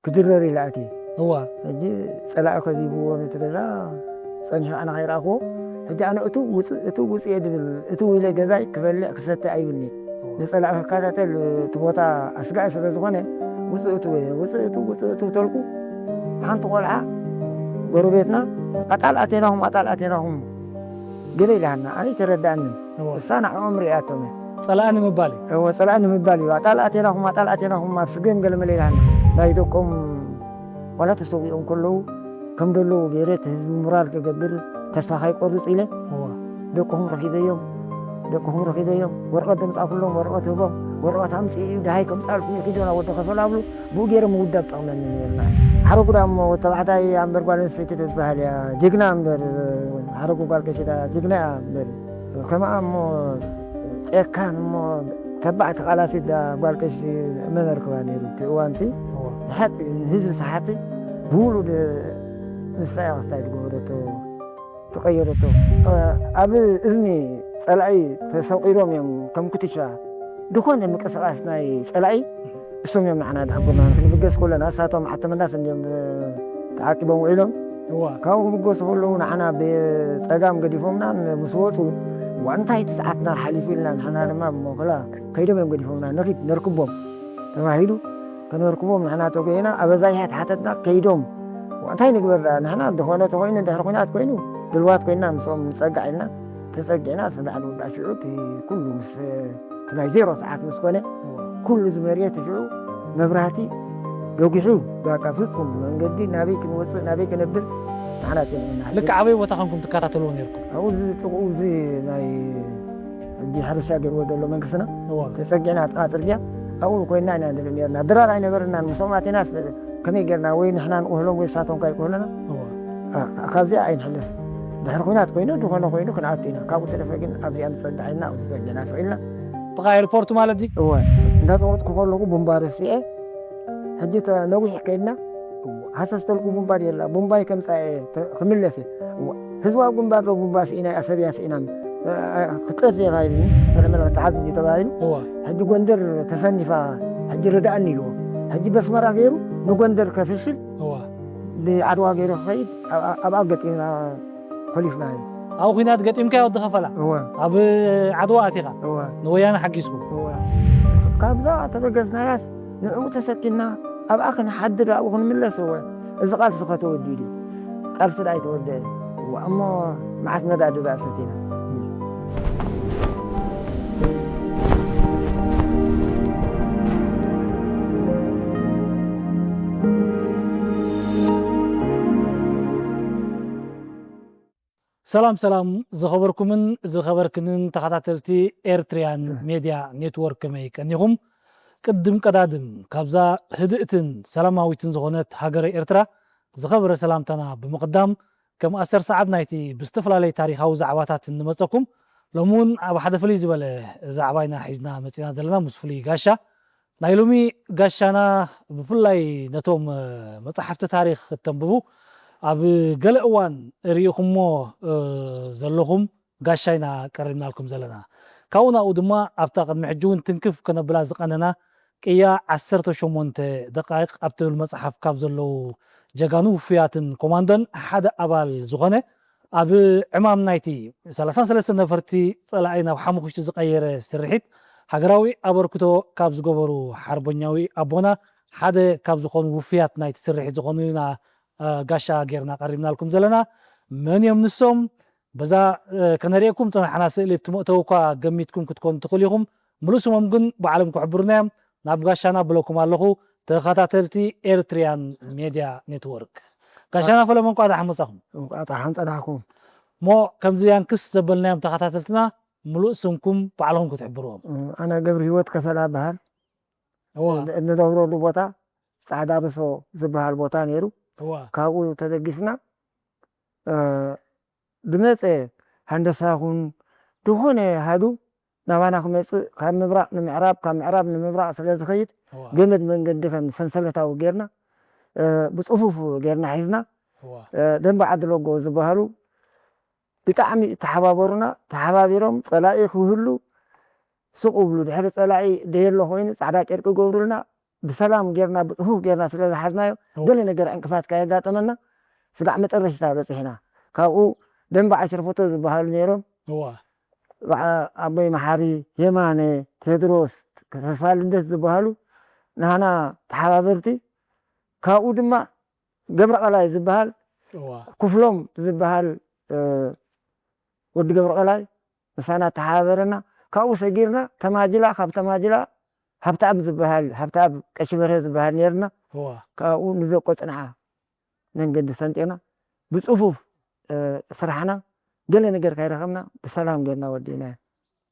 ክድረር ኢለ ኣትየ። እዋ። ሕጂ ጸላኢ ከዚብዎ ነቲ ገዛ ጸኒሑ ኣነ ከይረኣኽዎ። ሕጂ ኣነ እቱ ውጽእ፣ እቱ ውጽእ እየ ድብል፣ እቱ ኢለ ገዛይ ክበልዕ ክሰቲ ኣይብልኒ። እዋ። ንጸላኢ ክከታተል እቲ ቦታ ኣስጋኢ ስለ ዝኾነ ውጽእ እቱ እየ፣ ውጽእ እቱ፣ ውጽእ እቱ ተልኩ። ሓንቲ ቆልዓ ጎረቤትና ኣጣል ኣቴናኹም፣ ኣጣል ኣቴናኹም ገለ ኢላሃና። ኣነ ኣይተረድኣንን። እዋ። እሳ ንዕኦም ርእያቶም እያ። ጸላኢ ንምባል እዩ። እወ፣ ጸላኢ ንምባል እዩ። ኣጣል ኣቴናኹም፣ ኣጣል ኣቴናኹም ኣብ ስገም ገለ መለ ኢላሃና። ናይ ደቆም ዋላ ተሰዊኦም ከለዉ ከም ደለዉ ገይረ እቲ ህዝቢ ሞራል ክገብር ተስፋ ከይቆርጽ ኢለ እዋ። ደቅኹም ረኺበዮም፣ ደቅኹም ረኺበዮም፣ ወረቐት ዘምጻእኩሎም ወረቐት ህቦም፣ ወረቐት ኣምጽኡ እዩ፣ ደሃይ ከምጻልኩም እዩ፣ ኪዶ ናብ ወዲ ከፈላ ብሉ፣ ብኡ ገይረ ምውዳብ ጠቕመኒ ነይርና። ሓረጉዳ እሞ ወዲ ተባዕታይ እምበር ጓል ኣንስተይቲ ትበሃል እያ፣ ጅግና እምበር፣ ሓረጉ ጓል ቀሺ ዳ ጅግና እያ እምበር፣ ከምኣ እሞ ጨካን እሞ ተባዕ ተቓላሲት ዳ ጓል ቀሺ መን ኣርክባ ነይሩ እቲ እዋንቲ። እዋ። ንሓቂ ንህዝቢ ሰሓቲ ብውሉድ ንሳ እያ ክስታይ ዝገበረቶ፣ ዝቐየረቶ። ኣብ እዝኒ ጸላኢ ተሰቒሮም እዮም ከም ኩትሻ። ዝኾነ ምንቅስቓስ ናይ ጸላኢ እሶም እዮም ንዓና ድሕብሩና። ክንብገስ ከለና እሳቶም ዓተመናስ እንድዮም ተዓቂቦም ውዒሎም። እዋ። ካብኡ ክብገሱ ከለዉ ንዓና ብጸጋም ገዲፎምና ምስ ወጹ፣ "እዋ፣ እንታይ እቲ ሰዓትና ሓሊፉ?" ኢልና ንሕና ድማ ብመኸላ ከይዶም እዮም ገዲፎምና። "ንኺድ ነርክቦም" ተባሂሉ። ከነርክቦም ንሕና ተጎይና፣ ኣበዛይሓ ተሓተትና ከይዶም። "እዋ፣ እንታይ ንግበር ደኣ? ንሕና ዝኾነ ተኾይኑ፣ ድሕሪ ኲናት ኮይኑ፣ ድልዋት ኮይንና ምስኦም ንጸጋዕ" ኢልና ተጸጊዕና፣ ስዳዕ ንውዳእ ሽዑ እቲ ኩሉ ምስ እቲ ናይ ዜሮ ሰዓት ምስ ኮነ፣ እዋ። ኩሉ እዚ መሬት ሽዑ መብራህቲ ገጒሑ፣ በቃ ፍጹም መንገዲ ናበይ ክንወጽእ፣ ናበይ ክነብል ንዓና ጨኒቑና። ልክዕ ኣበይ ቦታ ኮንኩም ትከታተልዎ ነይርኩም? ኣብኡ እዚ ጥቕኡ እዚ ናይ ሕጂ ሕርሻ ገይርዎ ዘሎ መንግስትና፣ እዋ። ተጸጊዕና ጥቓ ጽርግያ፣ ኣብኡ ኮይንና ኢና ንርኢ ነይርና። ድራር ኣይነበረናን፣ ምስኦም ኣቲና ከመይ ጌርና ወይ ንሕና ንቁህሎም ወይ ንሳቶም ከይቁህሉና፣ እዋ። ኣ-፣ ካብዚኣ ኣይንሕለፍ። ድሕሪ ኲናት ኮይኑ፣ ዝኾነ ኮይኑ ክንኣቱ ኢና። ካብኡ ተረፈ ግን ኣብዚኣ ንጸግዕ ኢልና፣ ኣብኡ ተጸጊዕና ስቕ ኢልና። ጥቓ ኤርፖርት ማለት ድዩ? እወ። እንዳጸወጥኩ ከለኹ ቡምባ ረሲዐ። ሕጂ ተ-፣ ነዊሕ ከይድና፣ ሃሰስ ተልኩ ቡምባ ድየላ፣ ቡምባይ ከምጻ እየ ተ-፣ ክምለስ እየ። እወ። ህዝባዊ ግንባር ዶ ቡምባ ስኢና፣ ኣሰብያ ስኢና፣ እ፣ እ፣ ክትጠፍእ ኢኻ ኢሉኒ። መለመለ ክትሓዝ እንዲ ተባሂሉ። እወ። ሕጂ ጎንደር ተሰኒፋ፣ ሕጂ ርድኣኒ ኢልዎ። ሕጂ በስመራ ገይሩ ንጎንደር ከፍሽል እዋ። ብዓድዋ ገይሩ ክኸይድ ኣብ-፣ ኣብኣ ገጢምና ኮሊፍና እዩ። ኣብ ኲናት ገጢምካዮ ወዲ ከፈላ? እወ። ኣብ ዓድዋ ኣቲኻ? እወ። ንወያነ ሓጊዝኩም? እወ። ካብዛ ተበገዝናያስ ንዕኡ ተሰኪምና ኣብኣ ክንሓድር ኣብኡ ክንምለስ እወ። እዚ ቃልሲ ኸ ተወዲኡ ድዩ? ቃልሲ ደኣ ኣይተወደአን። እዋ እሞ መዓስ ነዳዲ ደኣ ሰቲና? ሰላም ሰላም ዝኸበርኩምን ዝኸበርክንን ተኸታተልቲ ኤርትርያን ሜድያ ኔትወርክ፣ ከመይ ቀኒኹም? ቅድም ቀዳድም ካብዛ ህድእትን ሰላማዊትን ዝኾነት ሃገረ ኤርትራ ዝኸበረ ሰላምታና ብምቕዳም፣ ከም ኣሰር ሰዓብ ናይቲ ብዝተፈላለየ ታሪኻዊ ዛዕባታት እንመጸኩም፣ ሎሚ እውን ኣብ ሓደ ፍልይ ዝበለ ዛዕባ ኢና ሒዝና መጺና ዘለና፣ ምስ ፍሉይ ጋሻ። ናይ ሎሚ ጋሻና ብፍላይ ነቶም፣ እ፣ መጻሕፍቲ ታሪኽ እተንብቡ፣ ኣብ ገለ እዋን ርኢኹሞ፣ እ፣ ዘለኹም ጋሻ ኢና ቀሪብናልኩም ዘለና። ካብኡ ናብኡ ድማ ኣብታ ቅድሚ ሕጂ እውን ትንክፍ ከነብላ ዝቐነና ቅያ ዓሰርተ ሸሞንተ ደቃይቕ ኣብ ትብል መጽሓፍ ካብ ዘለዉ ጀጋኑ ውፉያትን ኮማንዶን ሓደ ኣባል ዝኾነ፣ ኣብ ዕማም ናይቲ ሰላሳን ሰለስተን ነፈርቲ ጸላኢ ናብ ሓሙኽሽቲ ዝቐየረ ስርሒት ሃገራዊ ኣበርክቶ ካብ ዝገበሩ ሓርበኛዊ ኣቦና ሓደ ካብ ዝኾኑ ውፉያት ናይቲ ስርሒት ዝኾኑ ኢና፣ እ፣ ጋሻ ጌርና ቀሪብናልኩም ዘለና። መን እዮም ንሶም? በዛ፣ እ፣ ከነርእየኩም ጸናሕና ስእሊ ኣብቲ መእተዊ እኳ ገሚትኩም ክትኮኑ ትኽእሉ ኢኹም። ምሉእ ስሞም ግን ባዕሎም ክሕብሩና እዮም። ናብ ጋሻና ብለኩም ኣለኹ፣ ተኸታተልቲ ኤርትርያን ሜድያ ኔትወርክ። ጋሻና ፈለመ፣ እንቋዕ ደሓን መጻኹም። እንቋዕ ደሓን ጸናሕኩም። እሞ ከምዚ ያንክስ ዘበልናዮም ተኸታተልትና፣ ምሉእ ስምኩም ባዕልኹም ክትሕብርዎም። እ፣ ኣነ ገብረ ህይወት ከፈላ እበሃል። እዋ። ን-፣ ንነብረሉ ቦታ ጻዕዳ ርሶ ዝበሃል ቦታ ነይሩ። እዋ። ካብኡ ተበጊስና፣ እ፣ ዝመጸ ሃንደሳ ይኹን ዝኾነ ሃዱ ናባና ክመጽእ፣ ካብ ምብራቕ ንምዕራብ፣ ካብ ምዕራብ ንምብራቕ ስለ ዝኸይድ፣ እዋ። ገመድ መንገዲ ከም ሰንሰለታዊ ጌርና፣ እ፣ ብጽፉፍ ጌርና ሒዝና፣ እዋ። እ፣ ደንበ ዓዲ ሎጎ ዝበሃሉ ብጣዕሚ ተሓባበሩና። ተሓባቢሮም ጸላኢ ክህሉ ስቕ ብሉ፣ ድሕሪ ጸላኢ ደየሎ ኮይኑ ጻዕዳ ጨርቂ ገብሩልና፣ ብሰላም ጌርና ብፅፉፍ ጌርና ስለ ዝሓዝናዮ፣ ገለ ነገር ዕንቅፋት ከየጋጠመና ስጋዕ መጠረሽታ በፂሕና። ካብኡ ደንበ ዓሸርፈቶ ዝበሃሉ ነይሮም። ኣቦይ መሓሪ፣ የማነ፣ ቴድሮስ፣ ተስፋ ልደት ዝበሃሉ ናህና ተሓባበርቲ። ካብኡ ድማ ገብረ ቀላይ ዝበሃል፣ ክፍሎም ዝበሃል ወዲ ገብረ ቀላይ ምሳና ተሓባበረና። ካብኡ ሰጊርና ተማጅላ፣ ካብ ተማጅላ ሃብተኣብ ዝበሃል፣ ሃብተኣብ ቀሺ በርሀ ዝበሃል ነይርና። ካብኡ ንደቆ ፅንዓ መንገዲ ሰንጢና ብፅፉፍ ስራሕና ገለ ነገር ካይረኸብና ብሰላም ገርና ወዲእና።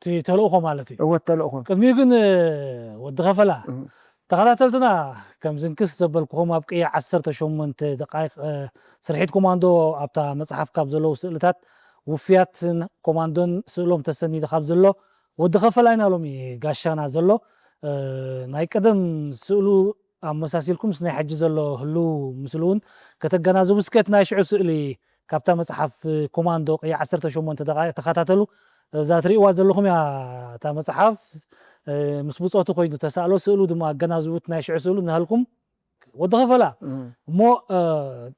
እቲ ተልእኾ ማለት እዩ። እወ ተልእኾ። ቅድሚኡ ግን ወዲ ኸፈላ ተኸታተልትና ከም ዝንክስ ዘበልኩኹም ኣብ ቅያ ዓሰርተ ሸሞንተ ደቃይቕ ስርሒት ኮማንዶ ኣብታ መፅሓፍ ካብ ዘለዉ ስእልታት ውፍያት ኮማንዶን ስእሎም ተሰኒዱ ካብ ዘሎ ወዲ ኸፈላ ኢና ሎሚ ጋሻና ዘሎ። ናይ ቀደም ስእሉ ኣመሳሲልኩም ምስ ናይ ሕጂ ዘሎ ህልው ምስሉ እውን ከተገናዝቡ እስከ እቲ ናይ ሽዑ ስእሊ ካብታ መጽሓፍ ኮማንዶ ቅያ ዓሰርተ ሸሞንተ ደቓይቕ ተኸታተሉ። እዛ ትርእይዋ ዘለኹም እያ እታ መጽሓፍ። ምስ ብጾቱ ኮይኑ ተሳእሎ ስእሉ ድማ ኣገናዝቡት ናይ ሽዑ ስእሉ እናሃልኩም ወዲ ኸፈላ እሞ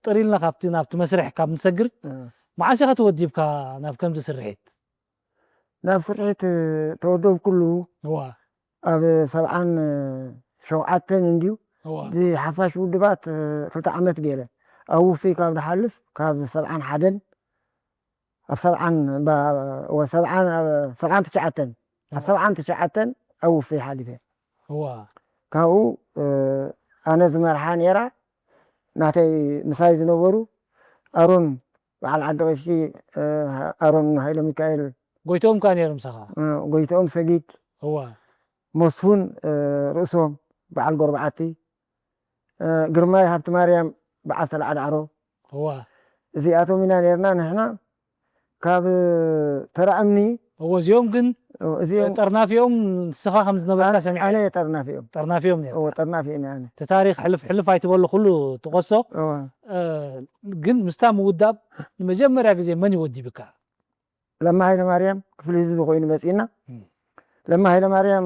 ጥር ኢልና ካብቲ ናብቲ መስርሕ ካብ ንሰግር መዓስ ኢኻ ተወዲብካ ናብ ከምዚ ስርሒት? ናብ ስርሒት ተወደብኩሉ እዋ ኣብ ሰብዓን ሸውዓተን እንድዩ። ብሓፋሽ ውድባት ክልተ ዓመት ገይረ ኣብ ውፍይ ካብ ድሓልፍ ካብ ሰብዓን ሓደን ኣብ ሰብዓን ሰብዓን ትሽዓተን ኣብ ሰብዓን ትሽዓተን ኣብ ውፍይ ሓሊፈ። ካብኡ ኣነ ዝመርሓ ነይራ ናተይ ምሳይ ዝነበሩ ኣሮን በዓል ዓዲ ቀሺ ኣሮን ሃይለ ሚካኤል ጎይትኦም ከኣ ነይሩ ምሳኻ? ጎይትኦም ሰጊድ እዋ መስፉን ርእሶም በዓል ጎርባዓቲ ግርማይ ሃብቲ ማርያም በዓል ሰላዓ ዳዕሮ እዋ እዚኣቶም ኢና ነርና ንሕና ካብ ተራ እምኒ እዎ እዚኦም ግን እዚኦም ጠርናፊኦም ንስኻ ከም ዝነበርካ ሰሚዐ ኣነ ጠርናፊኦም ጠርናፊኦም ነይሩ እዎ ጠርናፊኦም ኣነ እቲ ታሪኽ ሕልፍ ሕልፍ ኣይትበሉ ኩሉ ጥቆሶ እዎ ግን ምስታ ምውዳብ ንመጀመርያ ግዜ መን ይወዲብካ ለማ ሃይለ ማርያም ክፍሊ ህዝቢ ኮይኑ መጺእና። ለማ ሃይለ ማርያም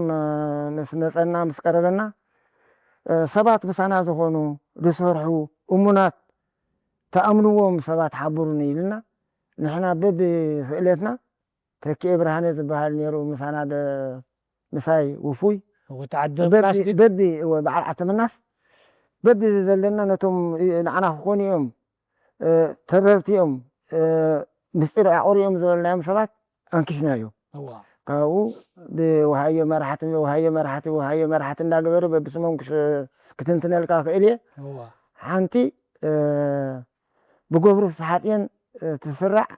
ምስ መጸና ምስ ቀረበና ሰባት ምሳና ዝኾኑ ዝሰርሑ እሙናት ተኣምንዎም ሰባት ሓብሩኒ ኢልና ንሕና በብክእለትና ተኪኤ ብርሃነ ዝበሃል ነይሩ ምሳና ምሳይ ውፉይ በቢ በዓል ዓተመናስ በቢ ዘለና ነቶም ንዓና ክኾኑ እዮም ተረርቲ እዮም ምስጢር ኣቑሪ እዮም ዝበልናዮም ሰባት ኣንኪስናዮ። ካብኡ ብውሃዮ መራሕቲ ውሃዮ መራሕቲ ውሃዮ መራሕቲ እንዳገበሩ በብስሞም ክትንትነልካ ክእል እየ። ሓንቲ ብገብሩ ፍስሓጥየን ትስራዕ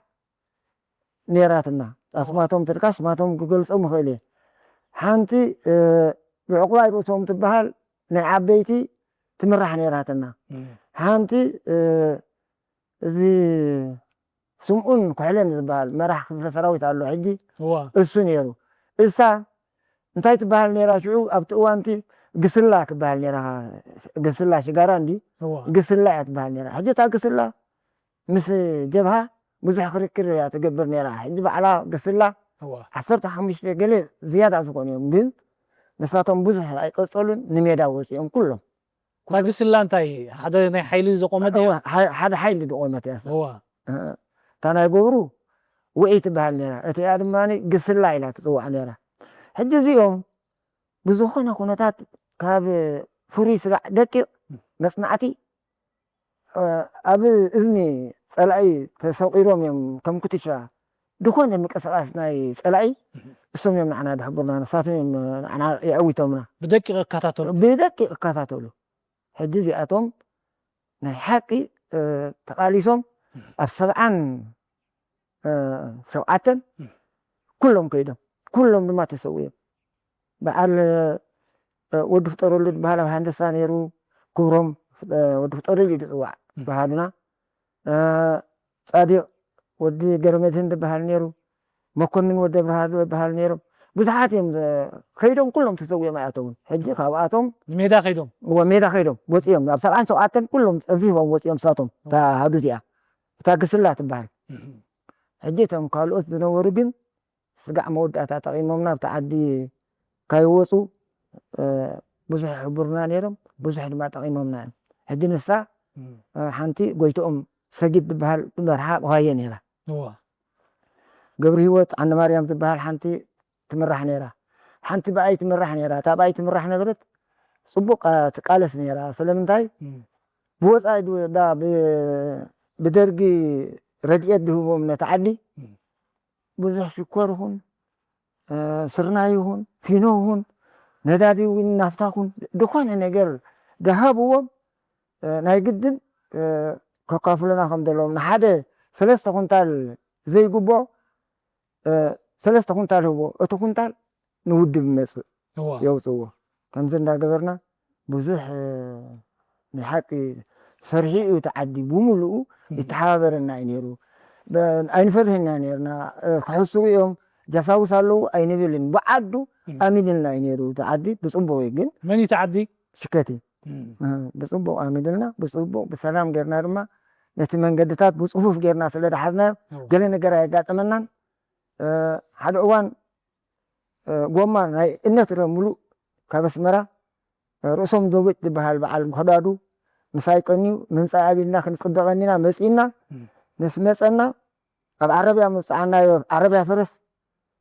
ነይራትና። ኣስማቶም ትልካ ስማቶም ክገልጾም ይኽእል እየ። ሓንቲ ብዕቑባይ ርእሶም ትበሃል ናይ ዓበይቲ ትምራሕ ነይራትና። ሓንቲ እዚ ስምኡን ኩሕለን ዝበሃል መራሕ ክፍለ ሰራዊት ኣሎ ሕጂ እሱ ነይሩ። እሳ እንታይ ትበሃል ነይራ ሽዑ ኣብቲ እዋንቲ ግስላ ክበሃል ነይራ ግስላ ሽጋራ እንዲ ግስላ እያ ትበሃል ነይራ። ሕጂ እታ ግስላ ምስ ጀብሃ ብዙሕ ክርክር እያ ትገብር ነይራ። ሕጂ ባዕላ ግስላ ዓሰርተ ሓሙሽተ ገለ ዝያዳ ዝኾኑ እዮም ግን ንሳቶም ብዙሕ ኣይቀጸሉን ንሜዳ ወፂኦም ኩሎም። እታ ግስላ እንታይ ሓደ ናይ ሓይሊ ዘቆመት እያ? ሓደ ሓይሊ ዝቆመት እያ። እታ ናይ ገብሩ ውዒ ትበሃል ነይራ። እቲኣ ድማ ግስላ ኢላ ትፅዋዕ ነይራ። ሕጂ እዚኦም ብዝኾነ ኩነታት ካብ ፍሩይ ስጋዕ ደቂቕ መፅናዕቲ ኣብ እዝኒ ፀላኢ ተሰቒሮም እዮም ከም ኩትሻ ዝኾነ ምንቅስቓስ ናይ ፀላኢ እሶም እዮም ንዓና ድሕቡርና ንሳቶም እዮም ንዓና የዕዊቶምና ብደቂቕ እከታተሉ ብደቂቕ እከታተሉ ሕጂ እዚኣቶም ናይ ሓቂ ተቓሊሶም ኣብ ሰብዓን ሸውዓተን ኩሎም ከይዶም ኩሎም ድማ ተሰዊኦም በዓል ወዲ ፍጠረሉ ዝበሃል ኣብ ሃንደሳ ነይሩ ክብሮም ወዲ ፍጠረሉ እዩ ዝፅዋዕ ባህልና ፃዲቕ ወዲ ገረመድህን ዝበሃል ነይሩ መኮንን ወዲ ኣብርሃ ዝበሃል ነይሮም ብዙሓት እዮም ከይዶም ኩሎም ተሰዊኦም ኣይኣተውን ሕጂ ካብኣቶም ንሜዳ ከይዶም ሜዳ ከይዶም ወፂኦም ኣብ ሰብዓን ሸውዓተን ኩሎም ፀፊፎም ወፂኦም ሳቶም እታ ሃዱ እዚኣ እታ ግስላ ትበሃል ሕጂ እቶም ካልኦት ዝነበሩ ግን ስጋዕ መወዳእታ ጠቒሞምና ኣብቲ ዓዲ ካይወፁ ብዙሕ ሕቡርና ነይሮም፣ ብዙሕ ድማ ጠቒሞምና እዮም። ሕጂ ንሳ፣ እም። እ፣ ሓንቲ ጎይትኦም ሰጊድ ትበሃል ትመርሓ ቋየ ነይራ። እዋ። ገብረ ህይወት ዓንደ ማርያም ትበሃል ሓንቲ ትምራሕ ነይራ። ሓንቲ ብኣይ ትምራሕ ነይራ። እታ ብኣይ ትምራሕ ነበረት፣ ጽቡቕ፣ እ፣ ትቃለስ ነይራ። ስለምንታይ? እም። ብወጻኢ ድ-፣ ዳ-፣ ብ-፣ ብደርጊ ረድኤት ድህቦም ነቲ ዓዲ፣ እም። ብዙሕ ሽኮር ይኹን፣ እ፣ ስርናይ ይኹን፣ ፊኖ ይኹን፣ ነዳዲ እውን ናፍታ ይኹን፣ ዝኾነ ነገር ደሃብዎም፣ እ፣ ናይ ግድን፣ እ፣ ከካፍሉና ከም ዘለዎም፣ ንሓደ ሰለስተ ኩንታል ዘይግብኦ፣ እ፣ ሰለስተ ኩንታል ህቦ፣ እቲ ኩንታል ንውድብ ይመጽእ፣ እዋ። የውጽእዎ። ከምዚ እንዳገበርና ብዙሕ፣ እ፣ ናይ ሓቂ ሰርሒ እዩ እቲ ዓዲ ብምሉኡ እም። ይተሓባበረና እዩ ነይሩ። በ-፣ ኣይንፈርህን ኢና ነይርና። እ፣ ክሕስዉ እዮም፣ ጃሳውስ ኣለዉ ኣይንብልን። ብዓዱ እም። ኣሚንልና እዩ ነይሩ እቲ ዓዲ። ብጽቡቕ እዩ ግን መን እዩ እቲ ዓዲ? ሽከቲ። እም። እ፣ ብጽቡቕ ኣሚንልና፣ ብጽቡቕ ብሰላም ጌርና ድማ ነቲ መንገድታት ብጽፉፍ ጌርና ስለ ደሓዝናዮ እዎ። ገለ ነገር ኣየጋጠመናን። እ፣ ሓደ እዋን፣ እ፣ ጎማ ናይ እነት ረሙሉ ካብ ኣስመራ፣ እ፣ ርእሶም ዶቤት ዝበሃል በዓል ጎሕዳዱ ምሳይ ቀንዩ ምምጻእ ኣቢልና ክንጽበ ቀኒና መጺእና። እም። ምስ መጸና ኣብ ዓረብያ ምጽዓናዮ፣ ዓረብያ ፈረስ፣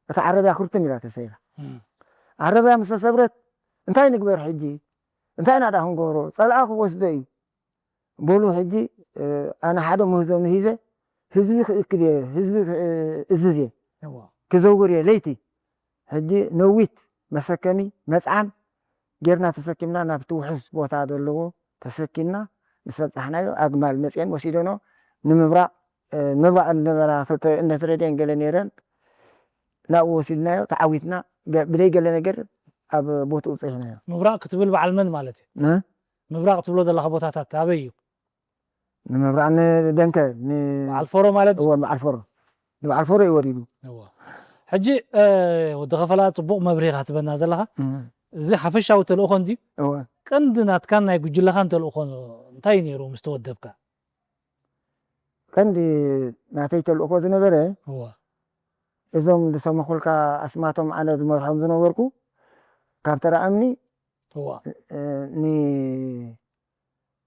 እታ ዓረብያ ክርትም ኢላ ተሰይራ። እም። ዓረብያ ምስ ተሰብረት፣ "እንታይ ንግበር ሕጂ? እንታይ ኢና ደኣ ክንገብሮ? ጸላኢ ክወስዶ እዩ።" በሉ ሕጂ፣ እ፣ ኣነ ሓደ ምህዞ ምሂዘ፣ ህዝቢ ክእክብ እየ፣ ህዝቢ ክ-፣ እዝዝ እየ፣ እዋ። ክዘውር እየ፣ ለይቲ። ሕጂ ነዊት መሰከሚ፣ መጽዓን ጌርና ተሰኪምና ናብቲ ውሑስ ቦታ ዘለዎ ተሰኪምና ምስ በጻሕናዮ፣ ኣግማል መጽየን ወሲደኖ ንምብራቕ፣ እ፣ ምብራቕ ዝነበራ ክልተ እነት ረድኤን ገለ ነይረን፣ ናብኡ ወሲድናዮ፣ ተዓዊትና፣ ገ-፣ ብደይ ገለ ነገር ኣብ ቦትኡ በጺሕናዮ። ምብራቕ ክትብል በዓል መን ማለት እዩ? እ? ምብራቕ ትብሎ ዘለኻ ቦታታት ኣበይ እዩ? ንምብራቕ ንደንከ፣ ን-፣ በዓል ፎሮ ማለት እዩ? እወ፣ በዓል ፎሮ። ንበዓል ፎሮ እዩ ወሪዱ። እወ። ሕጂ፣ እ፣ ወዲ ኸፈላ ጽቡቕ መብርሂ ኢኻ ትበና ዘለኻ። እም። እዚ ሓፈሻዊ ተልእኾ እንድዩ? እወ። ቀንዲ ናትካን ናይ ጉጅለኻን ተልእኾ እንታይ እዩ ነይሩ ምስ ተወደብካ? ቀንዲ ናተይ ተልእኾ ዝነበረ፣ እወ። እዞም ዝሰመኹልካ ኣስማቶም ኣነ ዝመርሖም ዝነበርኩ፣ ካብ ተራ እምኒ፣ እወ። እ፣ ን-፣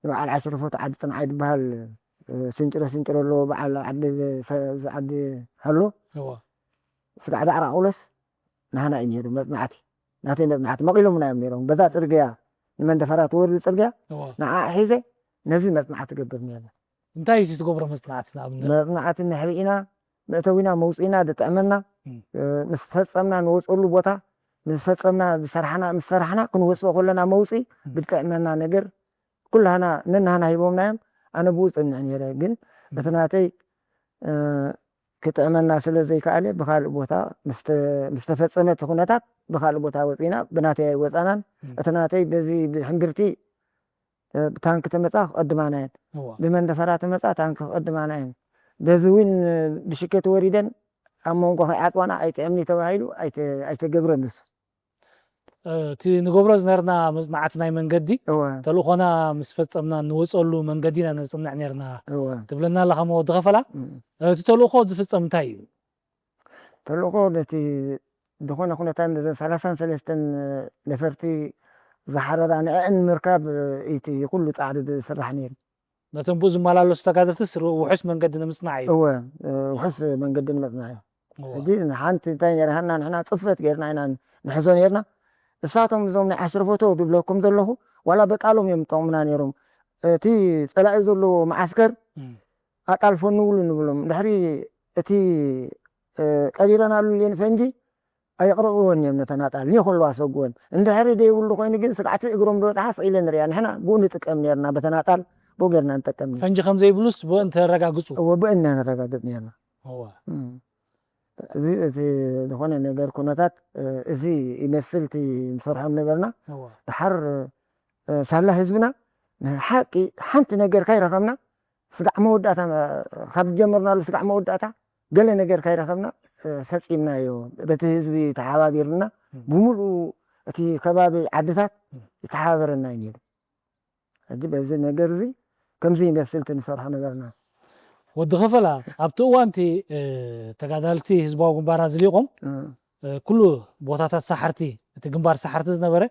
ንበዓል ዓሰርተ ፎቶ ዓዲ ጽንዓይ ዝበሃል፣ እ፣ ስንጭሮ ስንጭሮ ኣለዎ፣ በዓል ዓዲ ዘ-፣ ሰ-፣ እዚ ዓዲ ሃሎ። እወ። ስጋዕ ዳዕራ ቁለስ ናህና እዩ ነይሩ መጽናዕቲ። ናተይ መጽናዕቲ መቒሎምና እዮም ነይሮም። በዛ ጽርግያ ንመንደፈራ ትወርድ ጽርግያ እወ። ንዓ ሒዘ ነዚ መጽናዕቲ ገብር ነይረ። እንታይ እዩ እቲ ትገብሮ መጽናዕቲ ንኣብነት? መጽናዕቲ ነሕቢ ኢና፣ መእተዊና መውጽኢና ዝጥዕመና፣ እም። እ፣ ምስ ፈጸምና ንወጽኣሉ ቦታ፣ ምስ ፈጸምና ዝሰርሓና፣ ምስ ሰራሕና ክንወጽኦ ከለና መውጽኢ እም። ብዝጥዕመና ነገር ኩላህና ነናህና ሂቦምና እዮም። ኣነ ብኡ ጽንዕ ነይረ። ግን እም። እቲ ናተይ፣ እ፣ ክጥዕመና ስለ ዘይከኣለ ብኻልእ ቦታ ምስ ተ-፣ ምስ ተፈጸመ እቲ ኩነታት ብኻልእ ቦታ ወጺና፣ ብናተይ ኣይወጻናን። እም። እቲ ናተይ በዚ ብሕምብርቲ፣ እ፣ ብታንኪ ተመጻ ክቐድማና እየን። እዋ። ብመንደፈራ ተመጻ ታንኪ ክቐድማና እየን። በዚ እውን ብሽኬት ወሪደን ኣብ መንጎ ከይዓጽዋና ኣይጥዕምኒ ተባሂሉ ኣይተ-፣ ኣይተገብረን ንሱ። እ፣ እቲ ንገብሮ ዝነበርና መጽናዕቲ ናይ መንገዲ፣ እወ። ተልእኾና ምስ ፈጸምና እንወጸሉ መንገዲ ኢና ነጽንዕ ነርና እወ። ትብለና ኣለኻ እሞ ወዲ ኸፈላ። እም። እ፣ እቲ ተልእኾ ዝፍጸም እንታይ እዩ? ተልእኾ ነቲ ዝኾነ ኩነታት ነዘን ሰላሳን ሰለስተን ነፈርቲ ዝሓረራ ንዕአን ንምርካብ እቲ ኩሉ ጻዕሪ ዝስራሕ ነይሩ። ነቶም ብኡ ዝመላለሱ ተጋደልትስ ር-፣ ውሑስ መንገዲ ንምጽናዕ እዩ። እወ፣ እ፣ ውሑስ መንገዲ ንምጽናዕ እዩ። እወ። ሕጂ ንሓንቲ እንታይ ነርሃና ንሕና ጽፈት ጌርና ኢና ንሕዞ ኔርና። እሳቶም እዞም ናይ ዓስር ፎቶ ዝብለኩም ዘለኹ ዋላ በቃሎም እዮም ዝጠቕሙና ኔሮም። እቲ ጸላኢ ዘለዎ መዓስከር እም። ኣቃልፎ ንብሉ ንብሎም። ድሕሪ እቲ፣ እ፣ ቀቢረናሉ ሌን ፈንጂ ኣየቕርብዎን እዮም ነተን ኣጣል። ኒኸሉ ኣሰግወን። እንድሕሪ ደይብሉ ኮይኑ ግን ስጋዕቲ እግሮም ዝበጽሓ ስቕ ኢለ ንሪኣ። ንሕና ብኡ ንጥቀም ኔርና፣ በተን ኣጣል ብኡ ጌርና ንጠቀም ኔርና። ፈንጂ ከም ዘይብሉስ ብእን ተረጋግጹ? እወ፣ ብእን ነረጋግጽ ኔርና። እወ። እም። እዚ፣ እቲ ዝኾነ ነገር ኩነታት፣ እ፣ እዚ ይመስል እቲ ንሰርሖ ነበርና። እወ። ድሓር፣ እ፣ ሳላ ህዝብና ንሓቂ ሓንቲ ነገር ካይረኸብና ስጋዕ መወዳእታ፣ ካብ ዝጀመርናሉ ስጋዕ መወዳእታ ገለ ነገር ካይረኸብና፣ እ፣ ፈጺምናዮ። በቲ ህዝቢ ተሓባቢርና እም። ብምሉኡ እቲ ከባቢ ዓድታት እም። ይተሓባበረና እዩ ነይሩ። ሕጂ በዚ ነገር እዚ ከምዚ ይመስል እቲ ንሰርሖ ነበርና። ወዲ ኸፈላ፣ ኣብቲ እዋን እቲ፣ እ፣ ተጋዳልቲ ህዝባዊ ግንባር ኣዝሊቖም እም። ኩሉ ቦታታት ሳሕርቲ፣ እቲ ግንባር ሳሕርቲ ዝነበረ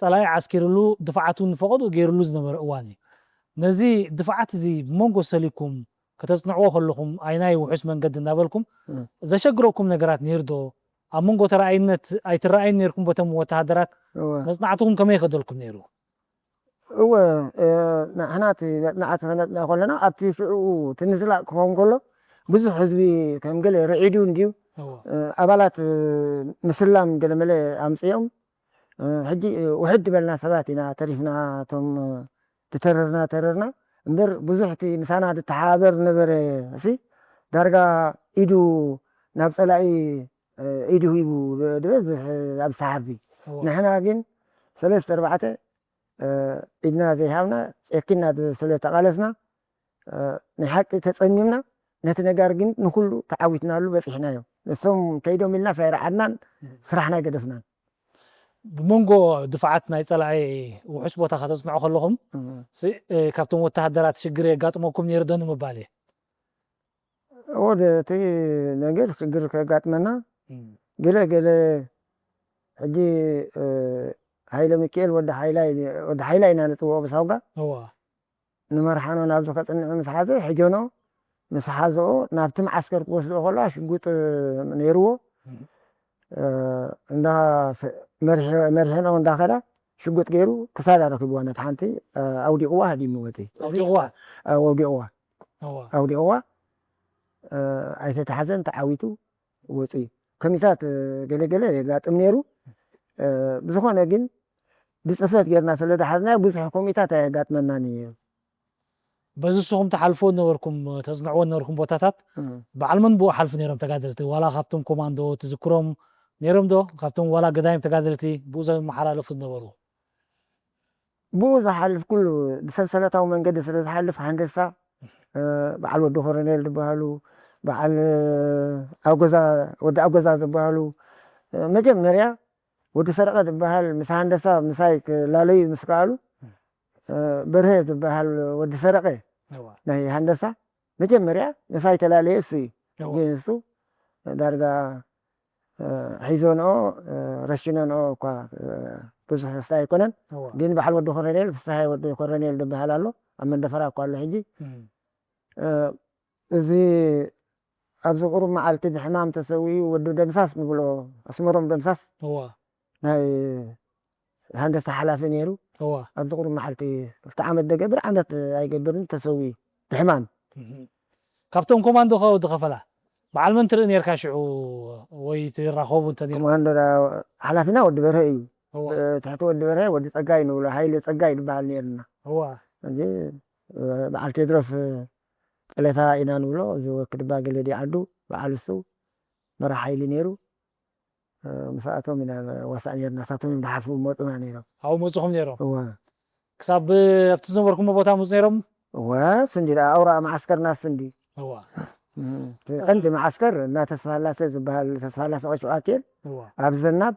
ጸላኢ ዓስኪርሉ፣ ድፍዓት እውን ፈቐድኡ ገይርሉ ዝነበረ እዋን እዩ። ነዚ ድፍዓት እዚ ብመንጎ ሰሊኩም ከተጽንዕዎ ከለኹም ኣይናይ ውሑስ መንገዲ እናበልኩም ዘሸግረኩም ነገራት ነይሩ ዶ? ኣብ መንጎ ተረኣይነት ኣይትረኣዩን ነይርኩም በቶም ወተሃደራት? መጽናዕትኹም ከመይ ይኸደልኩም ነይሩ? እወ፣ ንሕና እቲ መጽናዕቲ ከነጽንዕ ከለና ኣብቲ ሽዑ እቲ ምዝላቕ ክኸውን ከሎ ብዙሕ ህዝቢ ከም ገለ ርዒዱ እንድዩ። ኣባላት ምስላም ገለመለ ኣምጽኦም ሕጂ ውሕድ ዝበልና ሰባት ኢና ተሪፍና፣ እቶም ዝተረርና ተረርና እምበር ብዙሕ እቲ ምሳና ዝተሓባበር ነበረ። እሲ ዳርጋ ኢዱ ናብ ጸላኢ ኢዱ ሂቡ ዝበዝሕ ኣብ ሰሓቢ። ንሕና ግን ሰለስተ ኣርባዕተ ኢድና ዘይሃብና ጨኪና ስለ ተቓለስና ናይ ሓቂ ተጸሚምና ነቲ ነጋር ግን ንኹሉ ተዓዊትናሉ በጺሕናዮ። ንሶም ከይዶም ኢልና ሳይረዓድናን ስራሕና ኣይገደፍናን። ብመንጎ ድፍዓት ናይ ጸላኢ ውሑስ ቦታ ከተጽንዑ ከለኹም ሲ- እ፣ ካብቶም ወተሃደራት ሽግር የጋጥመኩም ነይሩ ዶ ንምባል እየ። ወደ እቲ ነገር ሽግር ከጋጥመና ገለ ገለ ሕጂ እ፣ ሃይለ ሚካኤል ወዲ ሓይላይ ወዲ ሓይላይ ኢና ንጽውዖ ብሳውጋ እዋ ንመርሓኖ ናብዚ ከጽንዕ ምስ ሓዘ ሕጀኖ ምስ ሓዘኦ ናብቲ መዓስከር ክወስድኦ ከለዋ ሽጉጥ ነይርዎ እንዳ መሪሐንኦ እንዳኸዳ ሽጉጥ ገይሩ ክሳዳ ረኪብዋ ነቲ ሓንቲ ኣውዲቕዋ ሃዲሙ ወፂ ኣውዲቕዋ ኣውዲቕዋ እዋ ኣውዲቕዋ ኣይተተሓዘን ተዓዊቱ ወፂ ከሚታት ገለገለ የጋጥም ነይሩ ብዝኾነ ግን ብፅፈት ጌርና ስለ ዝሓዝናዮ ብዙሕ ኮሚታት ኣየጋጥመናን እዩ ነይሩ በዚ ንስኹም ትሓልፍዎ ነበርኩም ተፅንዕዎ ነበርኩም ቦታታት በዓል መን ብኡ ሓልፉ ነይሮም ተጋደልቲ ዋላ ካብቶም ኮማንዶ ትዝክሮም ነይሮም ዶ ካብቶም ዋላ ገዳይም ተጋደልቲ ብኡ ዘመሓላለፉ ዝነበሩ ብኡ ዝሓልፍ ኩሉ ብሰንሰለታዊ መንገዲ ስለ ዝሓልፍ ሃንደሳ በዓል ወዲ ኮረኔል ዝበሃሉ በዓል ኣጎዛ ወዲ ኣጎዛ ዝበሃሉ መጀመርያ ወዲ ሰረቐ ዝበሃል ምስ ሃንደሳ ምሳይ ክላለዩ ምስ ከኣሉ በርሀ ዝበሃል ወዲ ሰረቐ ናይ ሃንደሳ መጀመርያ ምሳይ ተላለየ እሱ እዩ ግን እሱ ዳርጋ ሒዞንኦ ረሽኖንኦ እኳ ብዙሕ ክስታይ ኣይኮነን ግን በዓል ወዲ ኮረኔል ፍስሃይ ወዲ ኮረኔል ዝበሃል ኣሎ ኣብ መንደፈራ እኳ ኣሎ ሕጂ እዚ ኣብዚ ቁሩብ መዓልቲ ብሕማም ተሰዊኡ ወዲ ደምሳስ ንብሎ ኣስመሮም ደምሳስ ናይ ሃንደሳ ሓላፊ ነይሩ ኣብዚ ቁሩብ መዓልቲ ክልተ ዓመት ደገብር ዓመት ኣይገብርን ተሰዊኡ ብሕማም ካብቶም ኮማንዶ ከ ወዲ ከፈላ በዓል መን ትርኢ ነርካ ሽዑ ወይ ትራኸቡ እንተ ነርኩም ኮማንዶ ሓላፊና ወዲ በርሀ እዩ ትሕቲ ወዲ በርሀ ወዲ ፀጋይ ንብሎ ሃይለ ፀጋይ ዝበሃል ነርና እዋ ሕጂ በዓል ቴድሮስ ጠለታ ኢና ንብሎ እዚ ወክድባ ገለዲ ዓዱ በዓል እሱ መራሕ ሓይሊ ነይሩ ምስኣቶም ኢና ዋሳእ ነርና ሳቶም እዮም ዝሓልፉ መፁና ነይሮም ኣብኡ መፅኹም ነይሮም እዋ ክሳብ ኣብቲ ዝነበርኩሞ ቦታ ምፁ ነይሮም እዋ ስንዲ ኣውራ መዓስከርና ስንዲ እዋ ቀንዲ መዓስከር እና ተስፋላሰ ዝበሃል ተስፋላሰ ቀሽዑ ኣትየል እዋ ኣብ ዘናብ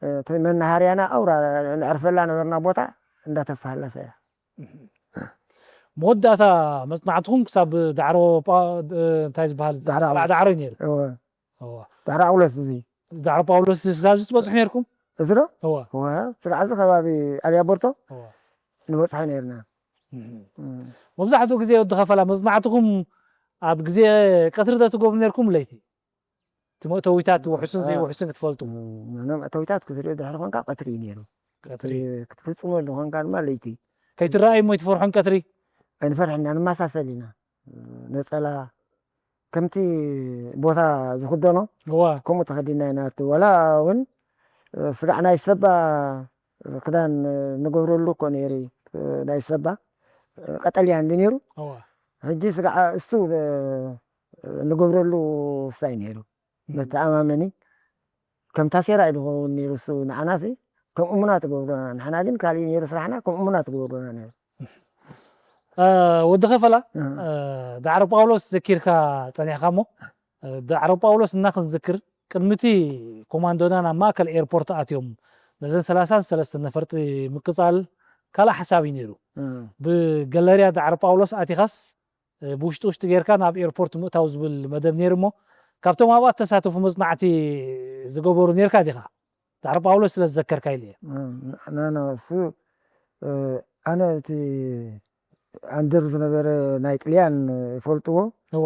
እቲ መናሃርያና ኣውራ ንዕርፈላ ነበርና ቦታ እንዳ ተስፋላሰ እያ መወዳእታ መፅናዕትኹም ክሳብ ዳዕሮ ጳ- እንታይ ዝበሃል ዳዕሮ ዳዕሮ እዩ ነይሩ እዋ እዋ ዳዕሮ ኣውለስ እዚ ዳዕሮ ጳውሎስ ስጋብ ዝትበፅሑ ነርኩም እዚ ዶ እዋ እዋ ስጋዕ እዚ ከባቢ ኣልያቦርቶ እዋ ንበፅሖ ነርና መብዛሕትኡ ግዜ ወዲ ከፈላ መፅናዕትኹም ኣብ ግዜ ቀትሪ ዶ ትገብሩ ነርኩም ለይቲ እቲ መእተዊታት ውሕሱን ዘይውሕሱን ክትፈልጡ መእተዊታት ክትርኢ ድሕሪ ኮንካ ቀትሪ እዩ ነይሩ ቀትሪ ክትፍፅመሉ ኮንካ ድማ ለይቲ ከይትረኣዩ እሞ ይትፈርሑን ቀትሪ ኣይንፈርሕና ንመሳሰል ኢና ነፀላ ከምቲ ቦታ ዝኽደኖ እዋ ከምኡ ተኸዲና ኢና እቲ ወላ እውን ስጋዕ ናይ ሰባ ክዳን ንገብረሉ እኮ ነይሩ ናይ ሰባ ቀጠልያ እንዲ ነይሩ እዋ ሕጂ ስጋዕ እሱ ንገብረሉ ስታይ ነይሩ መተኣማመኒ ከም ታሴራ እዩ ዝኸውን ነይሩ እሱ ንዓናሲ ከም እሙና ትገብሩና ንሕና ግን ካሊእ ነይሩ ስራሕና ከም እሙና ትገብሩና ነይሩ ወዲ ከፈላ ዳዕሮ ጳውሎስ ዘኪርካ ጸኒሕካ እሞ ዳዕሮ ጳውሎስ እና ክንዝክር ቅድሚቲ ኮማንዶና ናብ ማእከል ኤርፖርት ኣትዮም ነዘን ሰላሳን ሰለስተ ነፈርቲ ምቅጻል ካልእ ሓሳብ እዩ ነይሩ ብገለርያ ዳዕሮ ጳውሎስ ኣቲኻስ ብውሽጢ ውሽጢ ጌርካ ናብ ኤርፖርት ምእታው ዝብል መደብ ነይሩ እሞ ካብቶም ኣብኣ ተሳተፉ መጽናዕቲ ዝገበሩ ኔርካ ዲኻ? ዳዕሮ ጳውሎስ ስለ ዝዘከርካ ኢለ እየ። ና ና እሱ ኣነ እቲ ኣንድር ዝነበረ ናይ ጥልያን ይፈልጥዎ። እዋ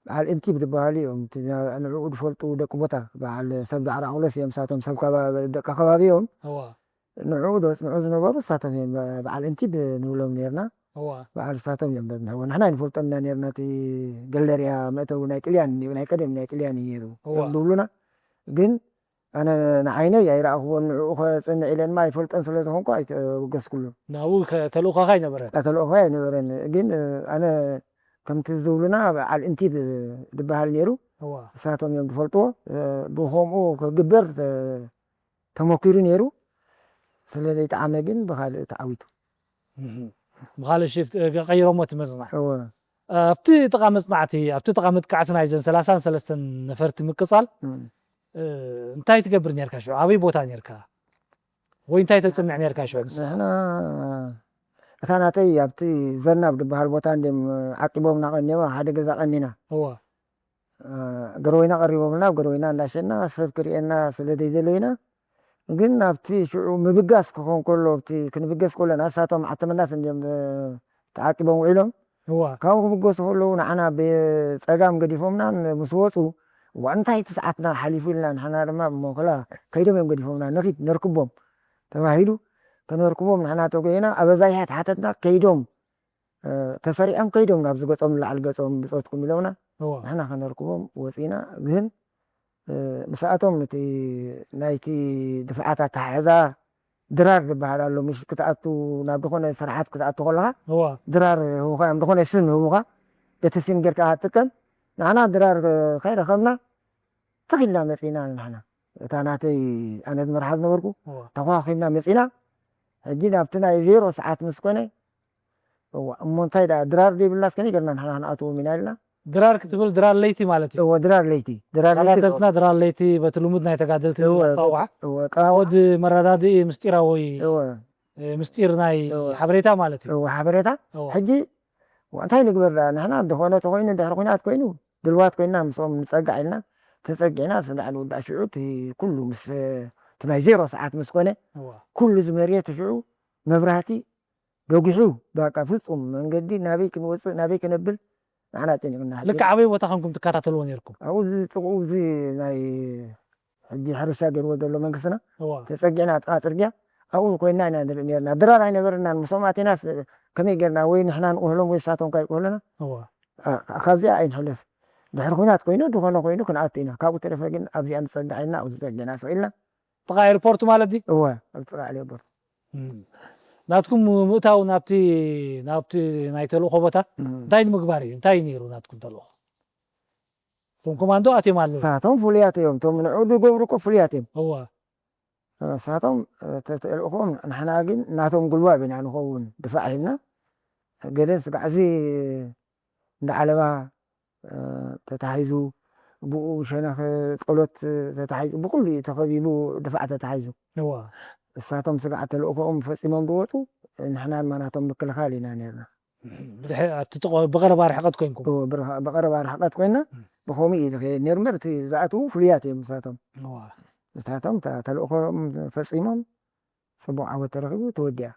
በዓል እንቲብ ዝበሃሉ እዮም። እቲ ንዕኡ ዝፈልጡ ደቂ ቦታ በዓል ሰብ ዳዕሮ ጳውሎስ እዮም። ንሳቶም ሰብ ከባቢ ደቂ ከባቢ እዮም። እዋ ንዕኡ ዘጽንዑ ዝነበሩ ንሳቶም እዮም። በዓል እንቲብ ንብሎም ኔርና። እዋ በዓል ንሳቶም እዮም ዘጽንዕዎ። ንሕና ኣይንፈልጦን ኢና ኔርና። እቲ ገለርያ መእተዊ ናይ ጥልያን እዩ፣ ናይ ቀደም ናይ ጥልያን እዩ ነይሩ እዋ እዮም ዝብሉና። ግን ኣነ ንዓይነይ ኣይረኣኽዎን። ንዕኡ ከጽንዕ ኢለ ድማ ኣይፈልጦን ስለ ዝኾንኩ ኣይተበገስኩሉን። ናብኡ ከ- ተልእኾኻ ኣይነበረን። ተልእኾ ኣይነበረን። ግን ኣነ ከምቲ ዝብሉና በዓል እንቲብ ዝበሃል ነይሩ። እዋ ንሳቶም እዮም ዝፈልጥዎ። ብኸምኡ ክግበር ተመኪሩ ነይሩ። ስለ ዘይጠዓመ ግን ብኻልእ ተዓዊቱ። ብኻልእ ሽፍት ቀይሮሞ እቲ መጽናዕ። እወ ኣብቲ ጥቓ መጽናዕቲ ኣብቲ ጥቓ መጥቃዕቲ ናይዘን ሰላሳን ሰለስተን ነፈርቲ ምቅጻል እም። እንታይ ትገብር ኔርካ ሽዑ? ኣበይ ቦታ ኔርካ? ወይ እንታይ ተጽንዕ ኔርካ ሽዑ ንስኻ? ንሕና እታ ናተይ ኣብቲ ዘናብ ዝበሃል ቦታ እንድም ዓቂቦምና ቀኒማ ሓደ ገዛ ቀኒና። እዋ ገረወይና ቀሪቦምና ኣብ ገረወይና እንዳሸና ሰብ ክርእየና ስለ ዘይደለዩና ግን ኣብቲ ሽዑ ምብጋስ ክኾን ከሎ ኣብቲ ክንብገስ ከሎና ንሳቶም ዓተመናስ እንድም ተዓቂቦም ውዒሎም እዋ ካብኡ ክብገሱ ከለዉ ንዓና ብጸጋም ገዲፎምና ምስ ወጹ እዋ እንታይ እቲ ሰዓትና ሓሊፉ ኢልና ንሕና ድማ ብመንኮላ ከይዶም እዮም ገዲፎምና ንኺድ ነርክቦም ተባሂሉ ከነርክቦም ንሕና ተጎይና ኣበዛይሓት ሓተትና ከይዶም ተሰሪዖም ከይዶም ናብ ዝገጾም ንላዕሊ ገጾም ብጾትኩም ኢሎምና እዋ ንሕና ከነርክቦም ወጺና ግን ምስኣቶም እቲ ናይቲ ድፍዓት ኣተሓሕዛ ድራር ዝበሃል ኣሎ ምሽ ክትኣቱ ናብ ዝኾነ ስራሓት ክትኣቱ ከለኻ እዋ ድራር ህቡኻ እዮም ዝኾነ ስም ህቡኻ በቲ ስም ጌርካ ክትጥቀም ንዓና ድራር ከይረኸብና ትኺልና መፂና ንሕና እታ ናተይ ኣነ ዝመርሓ ዝነበርኩ እዋ ተኳኺልና መፂና ሕጂ ናብቲ ናይ ዜሮ ሰዓት ምስ ኮነ እዋ እሞ እንታይ ደኣ ድራር ዘይብልናስ ከመይ ጌርና ንሕና ክንኣትዎም ኢና ኢልና ድራር ክትብል ድራር ለይቲ ማለት እዩ። እወ ድራር ለይቲ ድራር ለይቲ ተጋደልትና ድራር ለይቲ በቲ ልሙድ ናይ ተጋደልቲ እወ ኣፀዋውዓ እወ ቀዋወ ወዲ መረዳድኢ ምስጢራዊ እወ እ፣ ምስጢር ናይ እወ ሓበሬታ ማለት እዩ። እወ ሓበሬታ እወ ሕጂ እዋ እንታይ ንግበር ደኣ ንሕና ዝኾነ ተኾይኑ ድሕሪ ኩናት ኮይኑ ድልዋት ኮይና ምስኦም ንጸጋዕ ኢልና ተጸጊዕና ስዳዕ ንውዳእ ሽዑ እቲ ኩሉ ምስ እቲ ናይ ዜሮ ሰዓት ምስ ኮነ እወ ኩሉ ዝመርየት ሽዑ መብራህቲ ደጉሑ በቃ ፍጹም መንገዲ ናበይ ክንወጽእ ናበይ ክነብል ንዓና ጨኒቕና ልክዕ ኣበይ ቦታ ከምኩም ትከታተልዎ ነርኩም? ኣብኡ እዚ ጥቕኡ እዚ ናይ ሕጂ ሕርሻ ገይርዎ ዘሎ መንግስትና እወ ተጸጊዕና ጥቓ ጽርግያ ኣብኡ ኮይና ኢና ንርኢ ነርና ድራር ኣይነበረናን ምስኦም ኣቲናስ ከመይ ጌርና ወይ ንሕና ንቕህሎም ወይ ሳቶም ካይቅህሉና እወ ካብዚኣ ኣይንሕለፍ ድሕሪ ኩናት ኮይኑ ዝኾነ ኮይኑ ክንኣቱ ኢና ካብኡ ተረፈ ግን ኣብዚኣ ንጸግዕ ኢልና ኣብኡ ዝጸግዕና ስቕ ኢልና ጥቓ ኤርፖርት ማለት ድዩ? እወ ኣብ ጥቓ ዕሌቦር ናትኩም ምእታው ናብቲ ናብቲ ናይ ተልእኾ ቦታ እንታይ ንምግባር እዩ እንታይ ነይሩ ናትኩም ተልእኾ? እቶም ኮማንዶ ኣትዮም ኣለዉ። ሳቶም ፍሉያት እዮም እቶም ንዑ ዝገብሩ እኮ ፍሉያት እዮም እዋ ሳቶም ተልእኾም ንሕና ግን ናቶም ጉልባብ ኢና ንኸውን ድፋዕ ኢልና ገለን ስጋዕ እዚ እንዳ ዓለባ ተታሒዙ ብኡ ሸነኽ ጸሎት ተታሒዙ ብኩሉ እዩ ተኸቢቡ ድፋዕ ተታሒዙ እዋ እሳቶም ስጋዕ ተልእኾኦም ፈጺሞም ዝወፁ ንሕና ድማ ናቶም ምክልኻል ኢና ነርና ብድሕ ኣብቲ ጥቆ ብቐረባ ርሕቐት ኮንኩም ብቐረባ ርሕቐት ኮይና ብኸምኡ እዩ ዝኸየድ ነይሩ እምበር እቲ ዝኣትዉ ፍሉያት እዮም ንሳቶም እዋ ንሳቶም እታ ተልእኾኦም ፈፂሞም ፅቡቕ ዓወት ተረኺቡ ተወዲኣ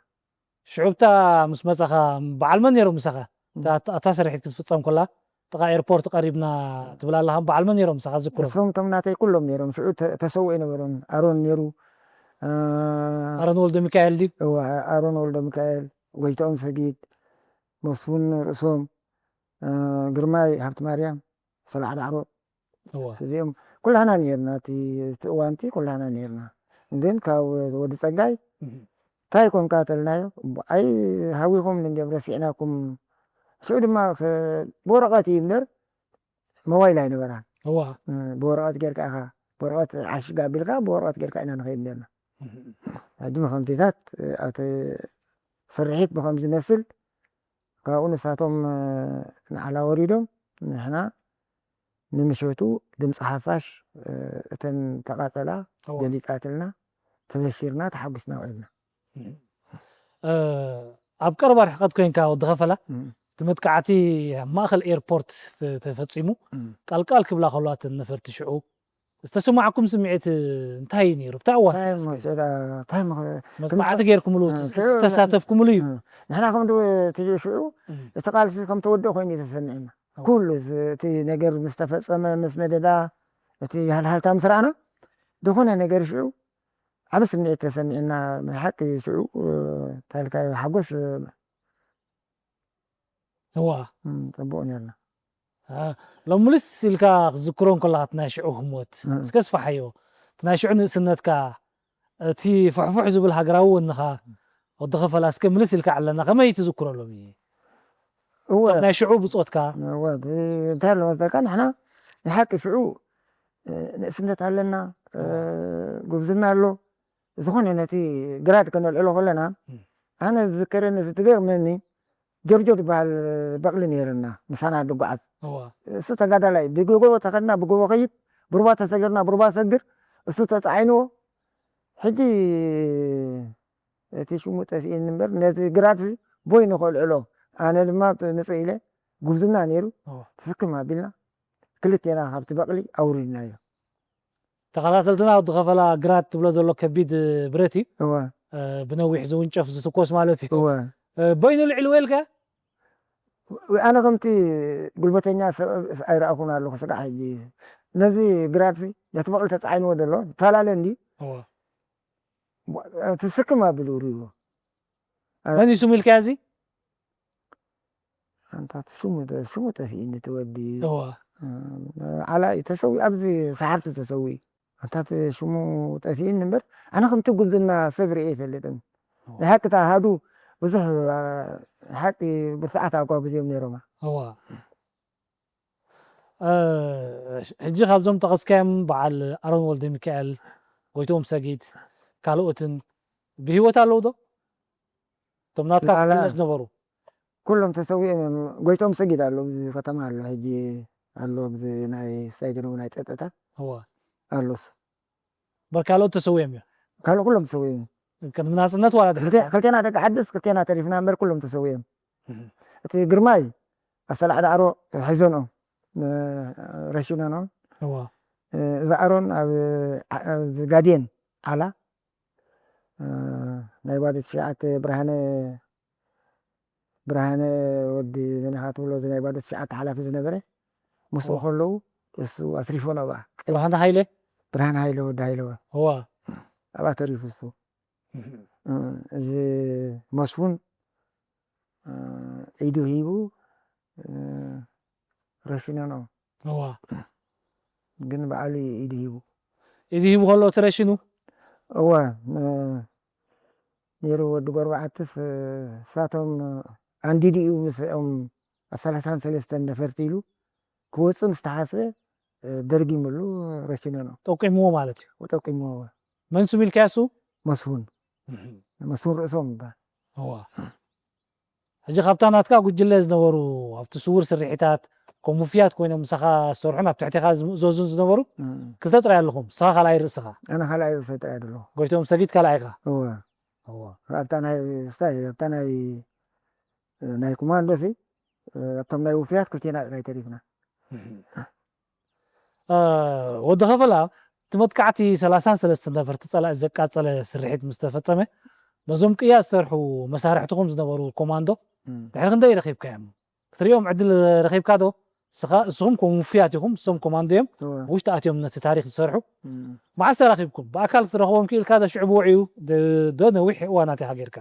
ሽዑብታ ምስ መጻኻ በዓል መን ነይሮም ምሳኻ? እታ- እታ ስርሒት ክትፍጸም ኮላ ጥቓ ኤርፖርት ቀሪብና ትብል ኣለኻ በዓል መን ነይሮም ምሳኻ ዝክሮም? ንሶም እቶም ናተይ ኩሎም ነይሮም ሽዑ ተ- ተሰውኦ ኣይነበሮን ኣሮን ነይሩ እ፣ ኣሮን ወልደ ሚካኤል ድዩ? እወ ኣሮን ወልደ ሚካኤል ጎይታኦም ሰጊድ መስፉን ርእሶም እ፣ ግርማይ ሃብቲ ማርያም ሰላዕ ዳዕሮ እወ እዚኦም ኩላህና ነርና እቲ እቲ እዋንቲ ኩላህና ነርና ግን ካብ ወዲ ፀጋይ እንታይ ኮንካ ተልናዮ ኣይ ሃዊኹም እንዲም ረሲዕናኩም ሽዑ ድማ ብወረቐት እዩ እምበር ሞባይል ኣይነበራን እዋ ብወረቐት ጌርካ ኢኻ ብወረቐት ዓሽግ ኣቢልካ ብወረቐት ጌርካ ኢና ንኸይድ ነርና ሕጂ ብከምቲታት ኣብቲ ስርሒት ብከም ዝመስል ካብኡ ንሳቶም ንዓላ ወሪዶም ንሕና ንምሸቱ ድምፂ ሓፋሽ እተን ተቓፀላ ገሊፃትልና ተበሲርና ተሓጒስና ውዒልና ኣብ ቀረባ ርሕቀት ኮይንካ ወዲ ከፈላ እቲ መጥቃዕቲ ኣብ ማእኸል ኤርፖርት ተ- ተፈፂሙ ቃልቃል ክብላ ከለዋ እተን ነፈርቲ ሽዑ ዝተሰማዕኩም ስምዒት እንታይ እዩ ነይሩ? ብታይ እዋን እንታይ እንታይ መፅናዕቲ ጌርኩምሉ ዝተሳተፍኩምሉ እዩ? ንሕና ከም እቲ ሽዑ እቲ ቃልሲ ከም ተወደኦ ኮይኑ እዩ ተሰሚዕና። ኩሉ እቲ ነገር ምስ ተፈፀመ ምስ ነደዳ እቲ ሃልሃልታ ምስ ረኣና ዝኾነ ነገር ሽዑ ዓብ ስምዒት ተሰሚዕና። ናይ ሓቂ ሽዑ ታልካ ሓጎስ እዋ ጽቡቕ ነርና። ሎምልስ ኢልካ ክትዝክሮ እንከለኻ እቲ ናይ ሽዑ ህሞት እስከ ስፋሓዮ። እቲ ናይ ሽዑ ንእስነትካ እቲ ፍሕፉሕ ዝብል ሃገራዊ ወንኻ ወዲ ኸፈላ እስከ ምልስ ኢልካ ዕለና ከመይ ትዝክሮ ሎሚ? እወ ናይ ሽዑ ብጾትካ እወ እንታይ ኣሎ መስለካ ንሕና ናይ ሓቂ ሽዑ ንእስነት ኣለና ጉብዝና ኣሎ ዝኾነ ነቲ ግራት ከነልዕሎ ከለና ኣነ ዝዝከረኒ ዝትገርመኒ ጆርጆ ዝበሃል በቕሊ ነይርና ምሳና ድጓዓዝ እሱ ተጋዳላይ ብጎቦ ተኸድና ብጎቦ ኸይድ ብሩባ ተሰገርና ብሩባ ሰግር እሱ ተፃዒንዎ ሕጂ እቲ ሽሙ ጠፊእኒ እምበር ነቲ ግራት ቦይ ንኸልዕሎ ኣነ ድማ ምፅእ ኢለ ጉብዝና ነይሩ ትስክም ኣቢልና ክልቴና ካብቲ በቕሊ ኣውሪድናዮ። ተኸታተልትና ወዲ ኸፈላ ግራት ትብሎ ዘሎ ከቢድ ብረት እዩ። እወ ብነዊሕ ዝውንጨፍ ዝትኮስ ማለት እዩ። እወ በይኑ ልዕል ወይልካ ኣነ ከምቲ ጉልበተኛ ሰብ ኣይረኣኹን ኣለኹ ስጋዕ ሕጂ ነዚ ግራት ነቲ በቕሊ ተፃዒንዎ ዘሎ ተፈላለ እንዲ እወ ትስክም ኣቢሉ ሪዎ መን እዩ ስሙ ኢልካዮ እዚ? ኣንታ ስሙ ስሙ ጠፊእኒ እቲ ወዲ እዋ ዓላ እዩ ተሰዊ ኣብዚ ሰሓርቲ ተሰዊ ኣንታ እቲ ሽሙ ጠፊእኒ እምበር ኣነ ከምቲ ጉብዝና ሰብ ርኤ ይፈልጥን ናይ ሓቂ እቲ ኣሃዱ ብዙሕ ሓቂ ብርሳዓት ኣጓብዝዮም ነይሮማ እዋ ሕጂ ካብዞም ጠቐስካዮም በዓል ኣሮን ወልደ ሚካኤል፣ ጎይትኦም ሰጊድ፣ ካልኦትን ብህይወት ኣለዉ ዶ? እቶም ናትካ ፍትነ ዝነበሩ? ኩሎም ተሰዊኦም እዮም። ጎይትኦም ሰጊድ ኣሎ፣ ኣብዚ ከተማ ኣሎ፣ ሕጂ ኣሎ፣ ኣብዚ ናይ ስታይድን ናይ ጸጥታ እዋ ኣሎ እሱ። እምበር ካልኦት ተሰዊኦም እዮም። ካልእ ኩሎም ተሰዊኦም እዮም። ቅድሚ ናጽነት ዋላ ድሕሪ? ክልቴና ደቂ ሓድስ ክልቴና ተሪፍና እምበር ኩሎም ተሰዊኦም። እቲ ግርማይ ኣብ ሰላዕ ዳዕሮ ሒዞንኦም ረሽኖኖም። እዛ ኣሮን ኣብ ጋድየን ዓላ ናይ ጓደት ሸዓተ ብርሃነ ብርሃነ ወዲ መን ኢኻ ትብሎ እዚ ናይ ጓደት ሸዓተ ሓላፊ ዝነበረ ምስኡ ከለዉ እሱ ኣትሪፎ ነባ ብርሃነ ሃይለ ብርሃነ ሃይለ ወዲ ሃይለ እዋ ኣብኣ ተሪፉ እሱ እዚ መስፉን ኢዱ ሂቡ ረሽነኖ እዋ ግን በዓሉ ኢዱ ሂቡ ኢዱ ሂቡ ከሎ ተረሽኑ እዋ ነይሩ ወዲ ጎርባዓትስ እሳቶም ኣንዲዱ እዩ ምስኦም ኣብ ሰላሳን ሰለስተን ነፈርቲ ኢሉ ክወፅእ ምስ ተሓስበ ደርጊ ምሉ ረሲኖ ነው። ጠቂምዎ ማለት እዩ። ጠቂምዎ። መን ስም ኢልካዮ እሱ? መስፉን። መስፉን ርእሶም ይባል። እዋ። ሕጂ ካብታ ናትካ ጉጅለ ዝነበሩ ኣብቲ ስውር ስርሒታት ከም ውፍያት ኮይኖም ምሳኻ ዝሰርሑን ኣብ ትሕቴኻ ዝምእዘዙን ዝነበሩ ክልተ ጥራይ ኣለኹም። ንስኻ ካልኣይ ርእስኻ። ኣነ ካልኣይ ርእሰይ ጥራይ ዘለኹ። ጎይቶም ሰጊድ ካልኣይኻ። እወ። እወ። ኣብታ ናይ ስታይ ኣብታ ናይ ናይ ኮማንዶሲ ኣብቶም ናይ ውፍያት ክልቴና ጥራይ ተሪፍና። ወዲ ኸፈላ እቲ መጥቃዕቲ ሰላሳን ሰለስተን ነፈርቲ ጸላኢ ዘቃጸለ ስርሒት ምስ ተፈጸመ ነዞም ቅያ ዝሰርሑ መሳርሕትኹም ዝነበሩ ኮማንዶ ድሕሪ ክንደይ ረኺብካዮም? ክትሪኦም ዕድል ረኺብካ ዶ? እስኻ እስኹም ከም ውፉያት ኢኹም፣ እሶም ኮማንዶ እዮም ውሽጢ ኣትዮም ነቲ ታሪኽ ዝሰርሑ። መዓስ ተራኺብኩም? ብኣካል ክትረኽቦም ክኢልካ ዶ ሽዑ ብውዕዩ ዶ ነዊሕ እዋናት ኢኻ ጌርካ?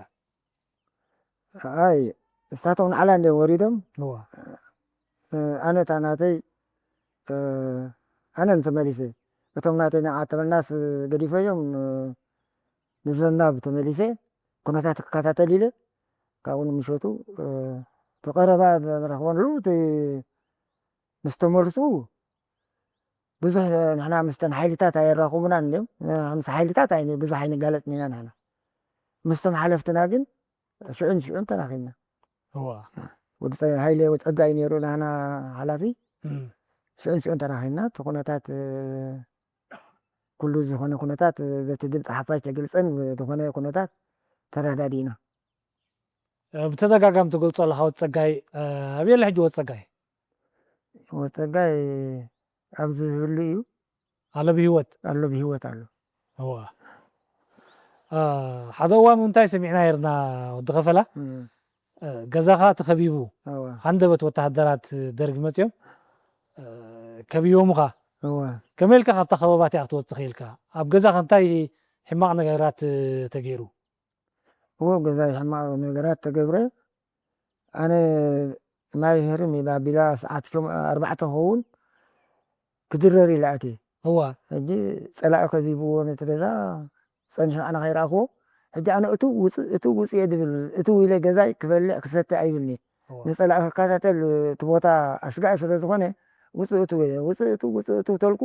ኣይ እሳቶም ንዓላ እንደ ወሪዶም ኣነ እታ ናተይ ኣነ ተመሊሰ እቶም ናተይ ንዓ ተመልናስ ገዲፈዮም ንዘናብ ተመሊሰ ኩነታት ክከታተል ኢለ ካብኡ ንምሸቱ ብቀረባ ንረኽበሉ እቲ ምስ ተመልሱ ብዙሕ ንሕና ምስተን ሓይልታት ኣየራኽቡናን እዮም ምስ ሓይልታት ኣይ ብዙሕ ኣይንጋለጥን ኢና ንሕና ምስቶም ሓለፍትና ግን ሽዑን ሽዑን ተራኺብና። እዋ። ወዲ ጸ- ሃይለ ወዲ ጸጋይ ነይሩ ናህና ሓላፊ እም። ሽዑን ሽዑን ተራኺብና። እቲ ኩነታት እ፣ ኩሉ ዝኾነ ኩነታት እ፣ በቲ ድምፂ ሓፋሽ ተገልፀን ዝኾነ ኩነታት ተረዳዲእና። ብተደጋጋሚ ትገልጾ ኣለኻ ወዲ ጸጋይ። ኣበይ ኣሎ ሕጂ ወዲ ጸጋይ? ወጸጋይ ኣብዚ ዝህሉ እዩ። ኣሎ ብህይወት? ኣሎ ብህይወት ኣሎ። እዋ። ሓደ እዋን እንታይ ሰሚዕና ነርና ወዲ ኸፈላ? ገዛኻ ተኸቢቡ፣ ሃንደበት ወተሃደራት ደርግ መጺኦም ከቢቦምኻ። ከመይ ኢልካ ካብታ ከበባ እቲኣ ክትወጽእ ክኢልካ? ኣብ ገዛኻ እንታይ ሕማቕ ነገራት ተገይሩ? እዎ፣ ገዛይ ሕማቕ ነገራት ተገብረ። ኣነ ማይ ህርም ኢላ ኣቢላ ሰዓት ሸም-፣ ኣርባዕተ ክኸውን ክድረር ኢለ ኣትየ። እዋ። ሕጂ ጸላኢ ከቢብዎ ነቲ ገዛ ጸኒሑ ኣነ ከይረኣኽዎ። ሕጂ ኣነ እትው ውጽእ፣ እትው ውጽእ እየ ድብል። እትው ኢለ ገዛይ ክበልዕ ክሰቲ ኣይብልኒ። እዋ። ንጸላኢ ክከታተል እቲ ቦታ ኣስጋኢ ስለ ዝኾነ ውጽእ እትው እየ። ውጽእ እትው፣ ውጽእ እትው ተልኩ።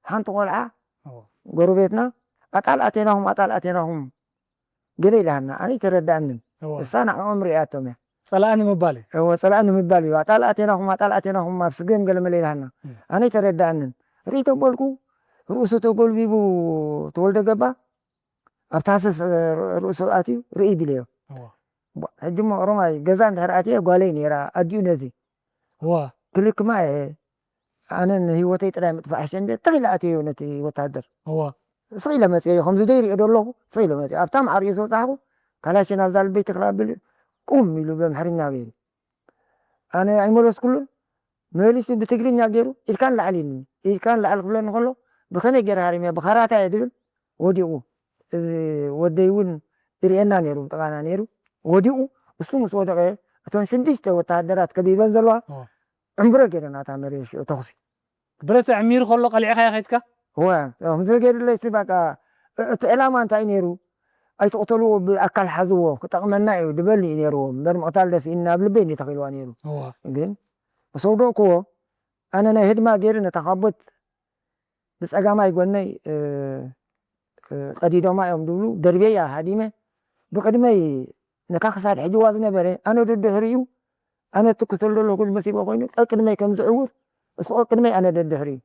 ሓንቲ ቆልዓ እዋ። ጎረቤትና ኣጣል ኣቴናኹም፣ ኣጣል ኣቴናኹም ገለ ኢላሃና፣ ኣነ ኣይተረድኣንን። እወ። እሳ ንዕኦም ርእያቶም እያ። ጸላእኒ ምባል እዩ። እወ፣ ጸላእኒ ምባል እዩ። ኣጣል ኣቴናኹም፣ ኣጣል ኣቴናኹም ኣብ ስገም ገለ መለ ኢላሃና። እም። ኣነ ኣይተረድኣንን። ርእይ ተበልኩ፣ ርእሱ ተጎልቢቡ ተወልደ ገባ፣ ኣብ ታህሰስ ርእሱ ኣትዩ ርእይ ቢለዮ። እወ። ሕጂ እሞ ኦሮማይ ገዛ እንድሕር ኣትየ ጓለይ ነይራ፣ ኣዲኡ ነዚ። እወ። ክልክማ እየ፣ ኣነ ንህይወተይ ጥራይ ምጥፋእ ሕሸ እንደ ተኺለ ኣትየዮ ነቲ ወተሃደር። እዋ። ስቕ ኢለ መፅዮ፣ ከምዚ ደይሪኦ ዶ ኣለኹ? ስቕ ኢለ መፅዮ። ኣብታ ማዕሪኡ ዝወፃሕኩ፣ ካላሽን ኣብዛ ልበይ ተኽላ ኣቢሉ፣ ቁም ኢሉ በምሕርኛ ገይሩ። ኣነ ኣይመለስኩሉን፣ መሊሱ ብትግርኛ ገይሩ፣ ኢድካ ንላዕሊ ኢሉኒ። ኢድካ ንላዕሊ ክብለኒ ከሎ፣ ብኸመይ ገይረ ሃሪመ? ብኻራታ እየ ድብል፣ ወዲቑ። እዚ ወደይ እውን ይርእየና ነይሩ፣ ብጥቓና ነይሩ። ወዲቑ፣ እሱ ምስ ወደቐ፣ እተን ሽዱሽተ ወተሃደራት ከቢበን ዘለዋ፣ እዋ። ዕምብረ ገይረን ኣታ መሬት ሽዑ ተኹሲ። ብረት ኣዕሚሩ ከሎ ቀሊዕኻዮ ከይድካ? እወ፣ ከምዚ ገይሩለይ ሲ በቃ እ-፣ እቲ ዕላማ እንታይ ነይሩ? ኣይትቕተልዎ፣ ብኣካል ሓዝዎ፣ ክጠቕመና እዩ ድበል እዩ ነይርዎ። እምበር ምቕታል ደስ ኢልና ኣብ ልበይ እንዲ ተኺልዋ ነይሩ። እዋ። ግን ምስ ኣውደቕክዎ፣ ኣነ ናይ ህድማ ገይሩ ነታ ካቦት ብጸጋማይ ጎነይ፣ እ፣ እ፣ ቀዲዶማ እዮም ድብሉ፣ ደርብየያ ሃዲመ፣ ብቕድመይ ነታ ክሳድ ሕጅዋ ዝነበረ፣ ኣነ ደድሕሪኡ፣ ኣነ እትክተል ዘለኹ ዝመሲልዎ ኮይኑ፣ ቀቅድመይ ከም ዝዕውር፣ እሱ ቀቅድመይ ኣነ ደድሕሪኡ።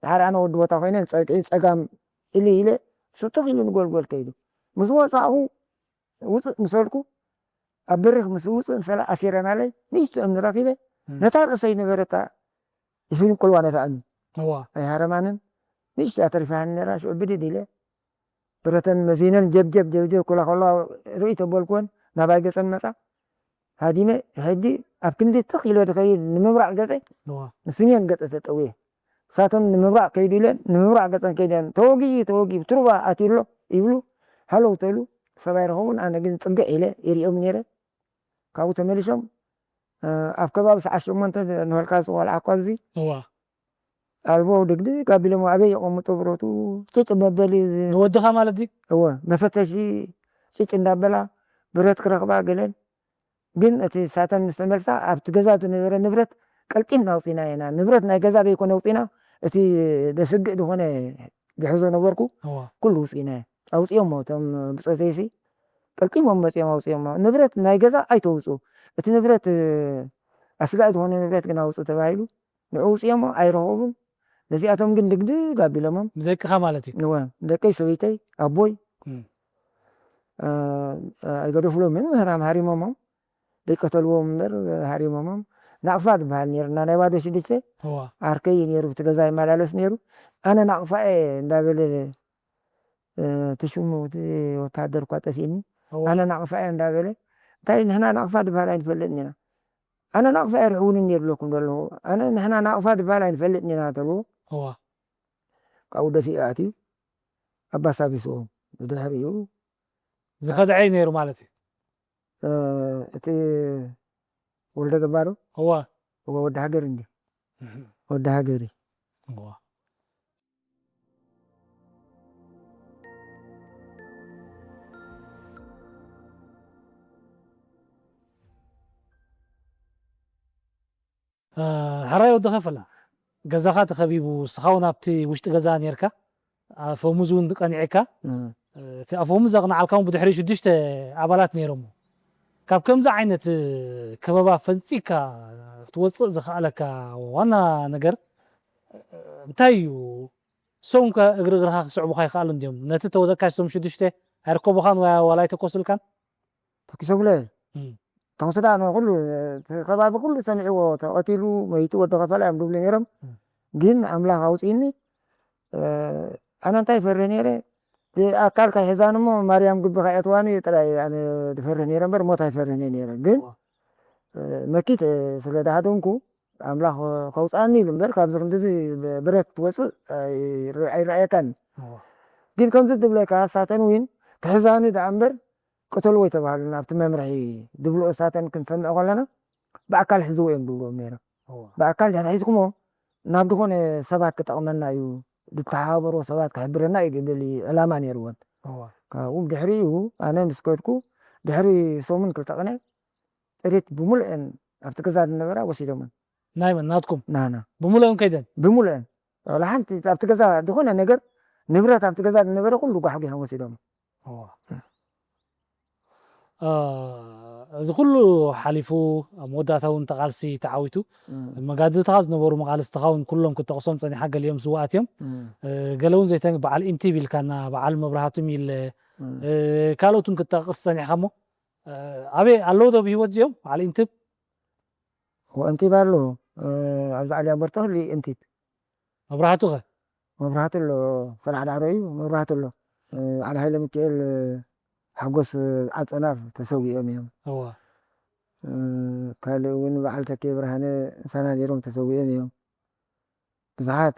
ድሓር ኣነ ወዲ ቦታ ኮይነ፣ ጸግዒ ጸጋም ኢሊ ኢለ፣ ስቱኽ ኢሉ ንጎልጎል ከይዱ። ምስ ወጻእኹ፣ ውጽእ ምስ በልኩ፣ ኣብ በሪኽ ምስ ውጽእ፣ ምሰላ ኣሲረናለይ፣ ንእሽቶ እምኒ ረኺበ፣ እም። ነታ ርእሰይ ነበረታ፣ ይፍንቅልዋ ነታ እምኒ። እዋ። ኣይሃረማንን። ንእሽቶ እያ ተሪፋኒ ነይራ፣ ሽዑ ብድድ ኢለ። ብረተን መዚነን ጀብጀብ ጀብጀብ ክብላ ከለዋ ርእይ ተበልኩወን፣ ናባይ ገጸን መጻ። ሃዲመ፣ ሕጂ ኣብ ክንዲ ትኽ ኢለ ድኸይድ ንምብራቕ ገጸ፣ እዋ። ንስንየን ገጸ ተጠውየ። ንሳተን ንምብራቕ ከይዱ ኢለን፣ ንምብራቕ ገጸን ከይደን፣ "ተወጊኡ፣ ተወጊኡ፣ ብትሩባ ኣትዩ ኣሎ" ይብሉ። ሃለው ተሉ፣ ሰብኣይ ረኸቡን፣ ኣነ ግን ጽግዕ ኢለ ይሪኦም ነይረ። ካብኡ ተመሊሶም፣ እ፣ ኣብ ከባቢ ሰዓት ሸሞንተ ንበልካ ዝቆልዓ እኳ ኣብዚ እዋ። ኣልቦ ድግድግ ኣቢሎሞ ኣበይ የቐምጦ ብረቱ? ጭጭ መበሊ እዚ ንወድኻ ማለት ድዩ? እወ፣ መፈተሺ ጭጭ እንዳበላ ብረት ክረኽባ ገለን። ግን እቲ ሳተን ምስ ተመልሳ ኣብቲ ገዛ ዝነበረ ንብረት ቀልጢፍና ኣውፂና ኢና። ንብረት ናይ ገዛ ዘይኮነ ኣውፂና፣ እቲ ደስግእ ዝኾነ ዝሕዞ ነበርኩ፣ እዋ። ኩሉ ውፅኢና። ኣውፂኦሞ እቶም ብፆተይሲ፣ ቀልጢፎም መፂኦም ኣውፂኦሞ። ንብረት ናይ ገዛ ኣይተውፅኡ፣ እቲ ንብረት፣ እ፣ ኣስጋኢ ዝኾነ ንብረት ግን ኣውፅኡ ተባሂሉ፣ ንዑ ውፅኦሞ ኣይረኸቡን። ነዚኣቶም ግን ድግድግ ኣቢሎሞም። ንደቅኻ ማለት እዩ። እወ፣ ደቀይ ሰበይተይ ኣቦይ፣ እም። እ፣ ኣይገደፉሎምን ምህራም ሃሪሞሞም። ደይቀተልዎም እምበር ሃሪሞሞም። ናቕፋ ዝበሃል ነይርና፣ ናይ ባዶ ሽዱሽተ። እዋ። ዓርከይ እዩ ነይሩ፣ ብቲ ገዛ ይመላለስ ነይሩ። ኣነ ናቕፋ እየ እንዳበለ፣ እ፣ እቲ ሽሙ እቲ ወታደር እኳ ጠፊእኒ። እዋ። ኣነ ናቕፋ እየ እንዳበለ፣ እንታይ ንሕና ናቕፋ ዝበሃል ኣይንፈልጥን ኢና። ኣነ ናቕፋ እየ ርሕውኒ እየ ዝብለኩም ዘለኹ። ኣነ ንሕና ናቕፋ ዝበሃል ኣይንፈልጥን ኢና ተልዎ። እዋ። ካብኡ ደፊኡ ኣትዩ ኣባሳቢስዎም። ብድሕሪኡ ዝኸድዐ እዩ ነይሩ ማለት እዩ። እ፣ እቲ ወልደ ገባሩ እዋ። እወ፣ ወዲ ሃገር እንዲ። እህ። ወዲ ሃገር እዩ። እዋ። እ፣ ሕራይ ወዲ ኸፈላ፣ ገዛኻ ተኸቢቡ፣ ንስኻ እውን ኣብቲ ውሽጢ ገዛ ነይርካ፣ ኣፈሙዝ እውን ቀኒዕካ፣ እም። እቲ ኣፈሙዝ ኣቕንዓልካ እውን ብድሕሪ ሽዱሽተ ኣባላት ነይሮሞ። ካብ ከምዚ ዓይነት ከበባ ፈንጺካ ክትወጽእ ዘኽኣለካ ዋና ነገር እንታይ እዩ? እሶም ከ እግሪ እግርኻ ክስዕቡኻ ይኽኣሉ እንድዮም። ነቲ ተወደካ እሶም ሽዱሽተ ኣይርከቡኻን ወይ ዋላ ኣይተኮሱልካን? ተኪሶምለ። እም። ተኹሲ ደኣ ንኹሉ እቲ ከባቢ ኩሉ ሰሚዕዎ፣ ተቐቲሉ መይቱ ወዲ ከፈላ እዮም ዝብሉ ነይሮም። ግን ኣምላኽ ኣውፅእኒ። ኣነ እንታይ ይፈርህ ነይረ? ኣካል ከይሕዛን እሞ ማርያም ግቢ ከየእትዋኒ ጥራይ ኣነ ዝፈርህ ነይረ እምበር ሞት ኣይፈርህን እየ ነይረ። ግን መኪት ስለ ዝሃደምኩ ኣምላኽ ከውፅኣኒ ኢሉ እምበር ካብዚ ክንድዚ ብረት ትወፅእ ኣይረኣየካን። ግን ከምዚ ዝብለካ እሳተን እውን ክሕዛኒ ደኣ እምበር ቅተልዎ ይተባሃሉ ናብቲ መምርሒ ዝብልኦ እሳተን ክንሰምዕ ከለና ብኣካል ሕዝዎ እዮም ዝብልዎም ነይሮም። ብኣካል ድሕሪ ሒዝኩሞ ናብ ዝኾነ ሰባት ክጠቕመና እዩ፣ ዝተሓባበርዎ ሰባት ክሕብረና እዩ ዝብል ዕላማ ነይርዎን። ካብኡ ድሕሪኡ ኣነ ምስ ከድኩ ድሕሪ ሰሙን ክልተ ቅነ ጥሪት ብምሉአን ኣብቲ ገዛ ዝነበራ ወሲዶመን። ናይ መን ናትኩም? ናና። ብምሉአን ከይደን? ብምሉአን። ዋላ ሓንቲ ኣብቲ ገዛ ዝኾነ ነገር ንብረት ኣብቲ ገዛ ዝነበረ ኩሉ ጓሕጒሖም ወሲዶም። እዚ ኩሉ ሓሊፉ ኣብ መወዳእታ እውን ተቓልሲ ተዓዊቱ መጋድልትኻ ዝነበሩ መቓልስትኻ እውን ኩሎም ክጠቕሶም ፀኒሓ፣ ገሊኦም ስዋኣት እዮም። ገለ እውን ዘይተ በዓል ኢንቲብ ኢልካና፣ በዓል መብራህቱ ሚለ፣ ካልኦት እውን ክጠቕስ ፀኒሕካ እሞ ኣበይ ኣለዉ ዶ ብህይወት እዚኦም በዓል ኢንቲብ? ወእንቲብ ኣሎ ኣብዚ ዓሊ ኣምበር ተኽሊ እንቲብ። መብራህቱ ኸ? መብራህቱ ኣሎ፣ ሰላዕ ዳዕሮ እዩ። መብራህቱ ኣሎ። ዓሊ ሃይለ ሚካኤል ሓጎስ ዓጸናፍ ተሰዊኦም እዮም። እዋ። ካልእ እውን በዓል ተኬ ብርሃነ ምሳና ነይሮም ተሰዊኦም እዮም። ብዙሓት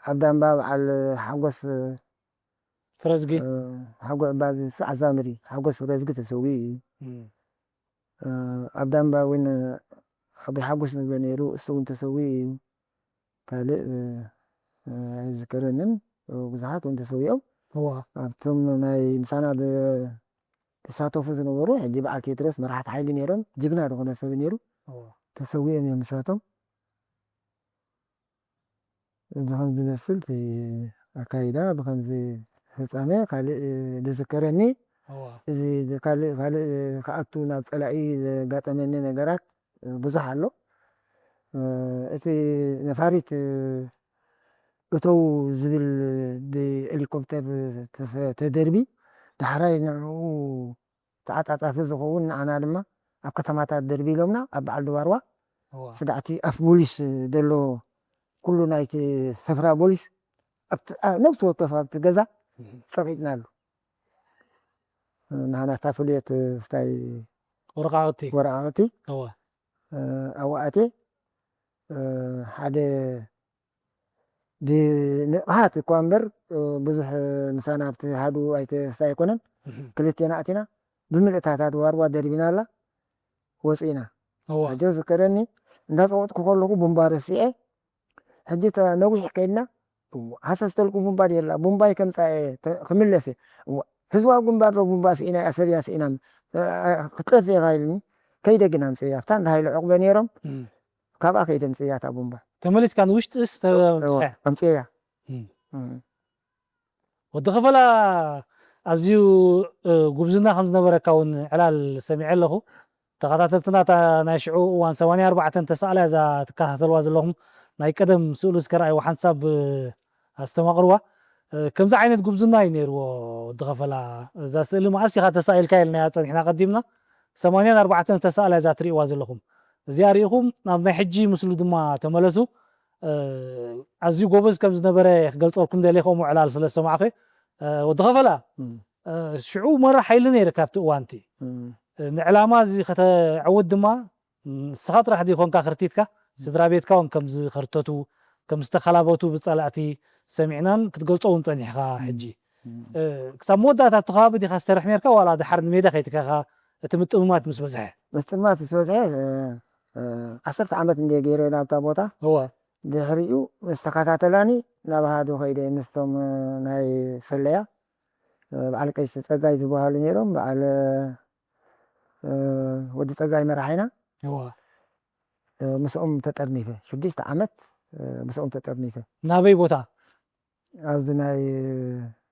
ኣብ ዳምባ በዓል ሓጎስ ፍረዝጊ ሓጎ ባዚ ኣዛምሪ ሓጎስ ፍረዝጊ ተሰዊኡ እዩ። ኣብ ዳምባ እውን ኣቦይ ሓጎስ ንብሎ ነይሩ፣ እሱ እውን ተሰዊኡ እዩ። ካልእ ኣይዝከረንን፣ ብዙሓት እውን ተሰዊኦም። ኣብቶም ናይ ምሳና ዝሳተፉ ዝነበሩ ሕጂ በዓል ቴድሮስ መራሕቲ ሓይሊ ነይሮም፣ ጅግና ዝኾነ ሰብ ነይሩ፣ ተሰዊኦም እዮም ምሳቶም። ብኸምዚ ዝመስል እቲ ኣካይዳ ብኸምዚ ፍጻሜ ካልእ ዝዝከረኒ እዚ ካልእ ካልእ ክኣቱ ናብ ጸላኢ ዘጋጠመኒ ነገራት ብዙሕ ኣሎ። እቲ ነፋሪት እተው ዝብል ብሄሊኮፕተር ተደርቢ ዳሕራይ ንዕኡ ተዓጻጻፊ ዝኸውን ንዓና ድማ ኣብ ከተማታት ደርቢሎምና ኣብ በዓል ድባርዋ ስጋዕቲ ኣፍ ቦሊስ ዘሎ ኩሉ ናይቲ ስፍራ ቦሊስ ነብሲ ወከፍ ኣብቲ ገዛ ጸቂጥናሉ። ንዓና እታ ፍልየት ስታይ ወረቃቅቲ ወረቃቅቲ ኣብኡ ኣትየ ሓደ ብንቕሃት እኳ እምበር ብዙሕ ምሳና ኣብቲ ሃዱ ኣይተስታ ኣይኮነን። ክልቴና ኣቲና ብምልእታታት ዋርዋ ደርቢና ኣላ ወፂና። ሕጂ ዝከረኒ እንዳፀወጥኩ ከለኹ ቡምባ ረሲዐ ሕጂ ነዊሕ ከይድና ሃሰስተልኩ ቡምባ ድየላ ቡምባይ ከምፃ ክምለሰ ህዝባዊ ግንባር ዶ ቡምባ ስኢና እያ ሰብ እያ ስኢና ክትጠፍ ኢኻ ኢሉኒ። ከይደ ግን ኣምፅያ ኣብታ እንዳ ሃይለ ዕቑበ ነይሮም ካብኣ ከይደ ኣምፅያ እታ ቡምባ። ተመሊስካ ንውሽጥስ ተምፅያ? ኣምፅያ። ወዲ ከፈላ ኣዝዩ ጉብዝና ከም ዝነበረካ እውን ዕላል ሰሚዐ ኣለኹ። ተኸታተልትና እታ ናይ ሽዑ እዋን ሰማንያ ኣርባዕተ ተሳእላ እዛ ትከታተልዋ ዘለኹም ናይ ቀደም ስእሉ እስከ ረኣይዎ ሓንሳብ ኣስተማቕርዋ። ከምዚ ዓይነት ጉብዝና እዩ ነይርዎ ወዲ ከፈላ። እዛ ስእሊ መኣስ ኢኻ ተሳኢልካ ኢልናያ ጸኒሕና ቀዲምና። ሰማንያን ኣርባዕተን ዝተሳእላ እዛ ትርእይዋ ዘለኹም። እዚኣ ርኢኹም ናብ ናይ ሕጂ ምስሉ ድማ ተመለሱ። ኣዝዩ ጎበዝ ከም ዝነበረ ክገልጸልኩም ደልየ ከምኡ ዕላል ስለ ዝሰማዕኹ። ወዲ ከፈላ ሽዑ መራሕ ሓይሊ ነይርካ ኣብቲ እዋንቲ። ንዕላማ እዚ ከተዕውት ድማ ንስኻ ጥራሕ ዘይኮንካ ከርቲትካ ስድራ ቤትካ እውን ከም ዝኸርተቱ ከም ዝተኸላበቱ ብጸላእቲ ሰሚዕናን ክትገልጾ እውን ጸኒሕካ። ሕጂ ክሳብ መወዳእታ ኣብቲ ከባቢ ዲኻ ዝሰርሕ ነርካ ዋላ ድሓር ንሜዳ ከይትካኻ እቲ ምጥምማት ምስ በዝሐ? ምጥምማት ምስ በዝሐ ዓሰርተ ዓመት እንደ ገይረ ናብታ ቦታ እወ ድሕሪኡ ምስ ተኸታተላኒ ናብ ሃዱ ከይደ ምስቶም ናይ ሰለያ በዓል ቀይሲ ጸጋይ ዝበሃሉ ነይሮም በዓል ወዲ ጸጋይ መራሒና እዋ ምስኦም ተጠርኒፈ ሽዱሽተ ዓመት ምስኦም ተጠርኒፈ። ናበይ ቦታ? ኣብዚ ናይ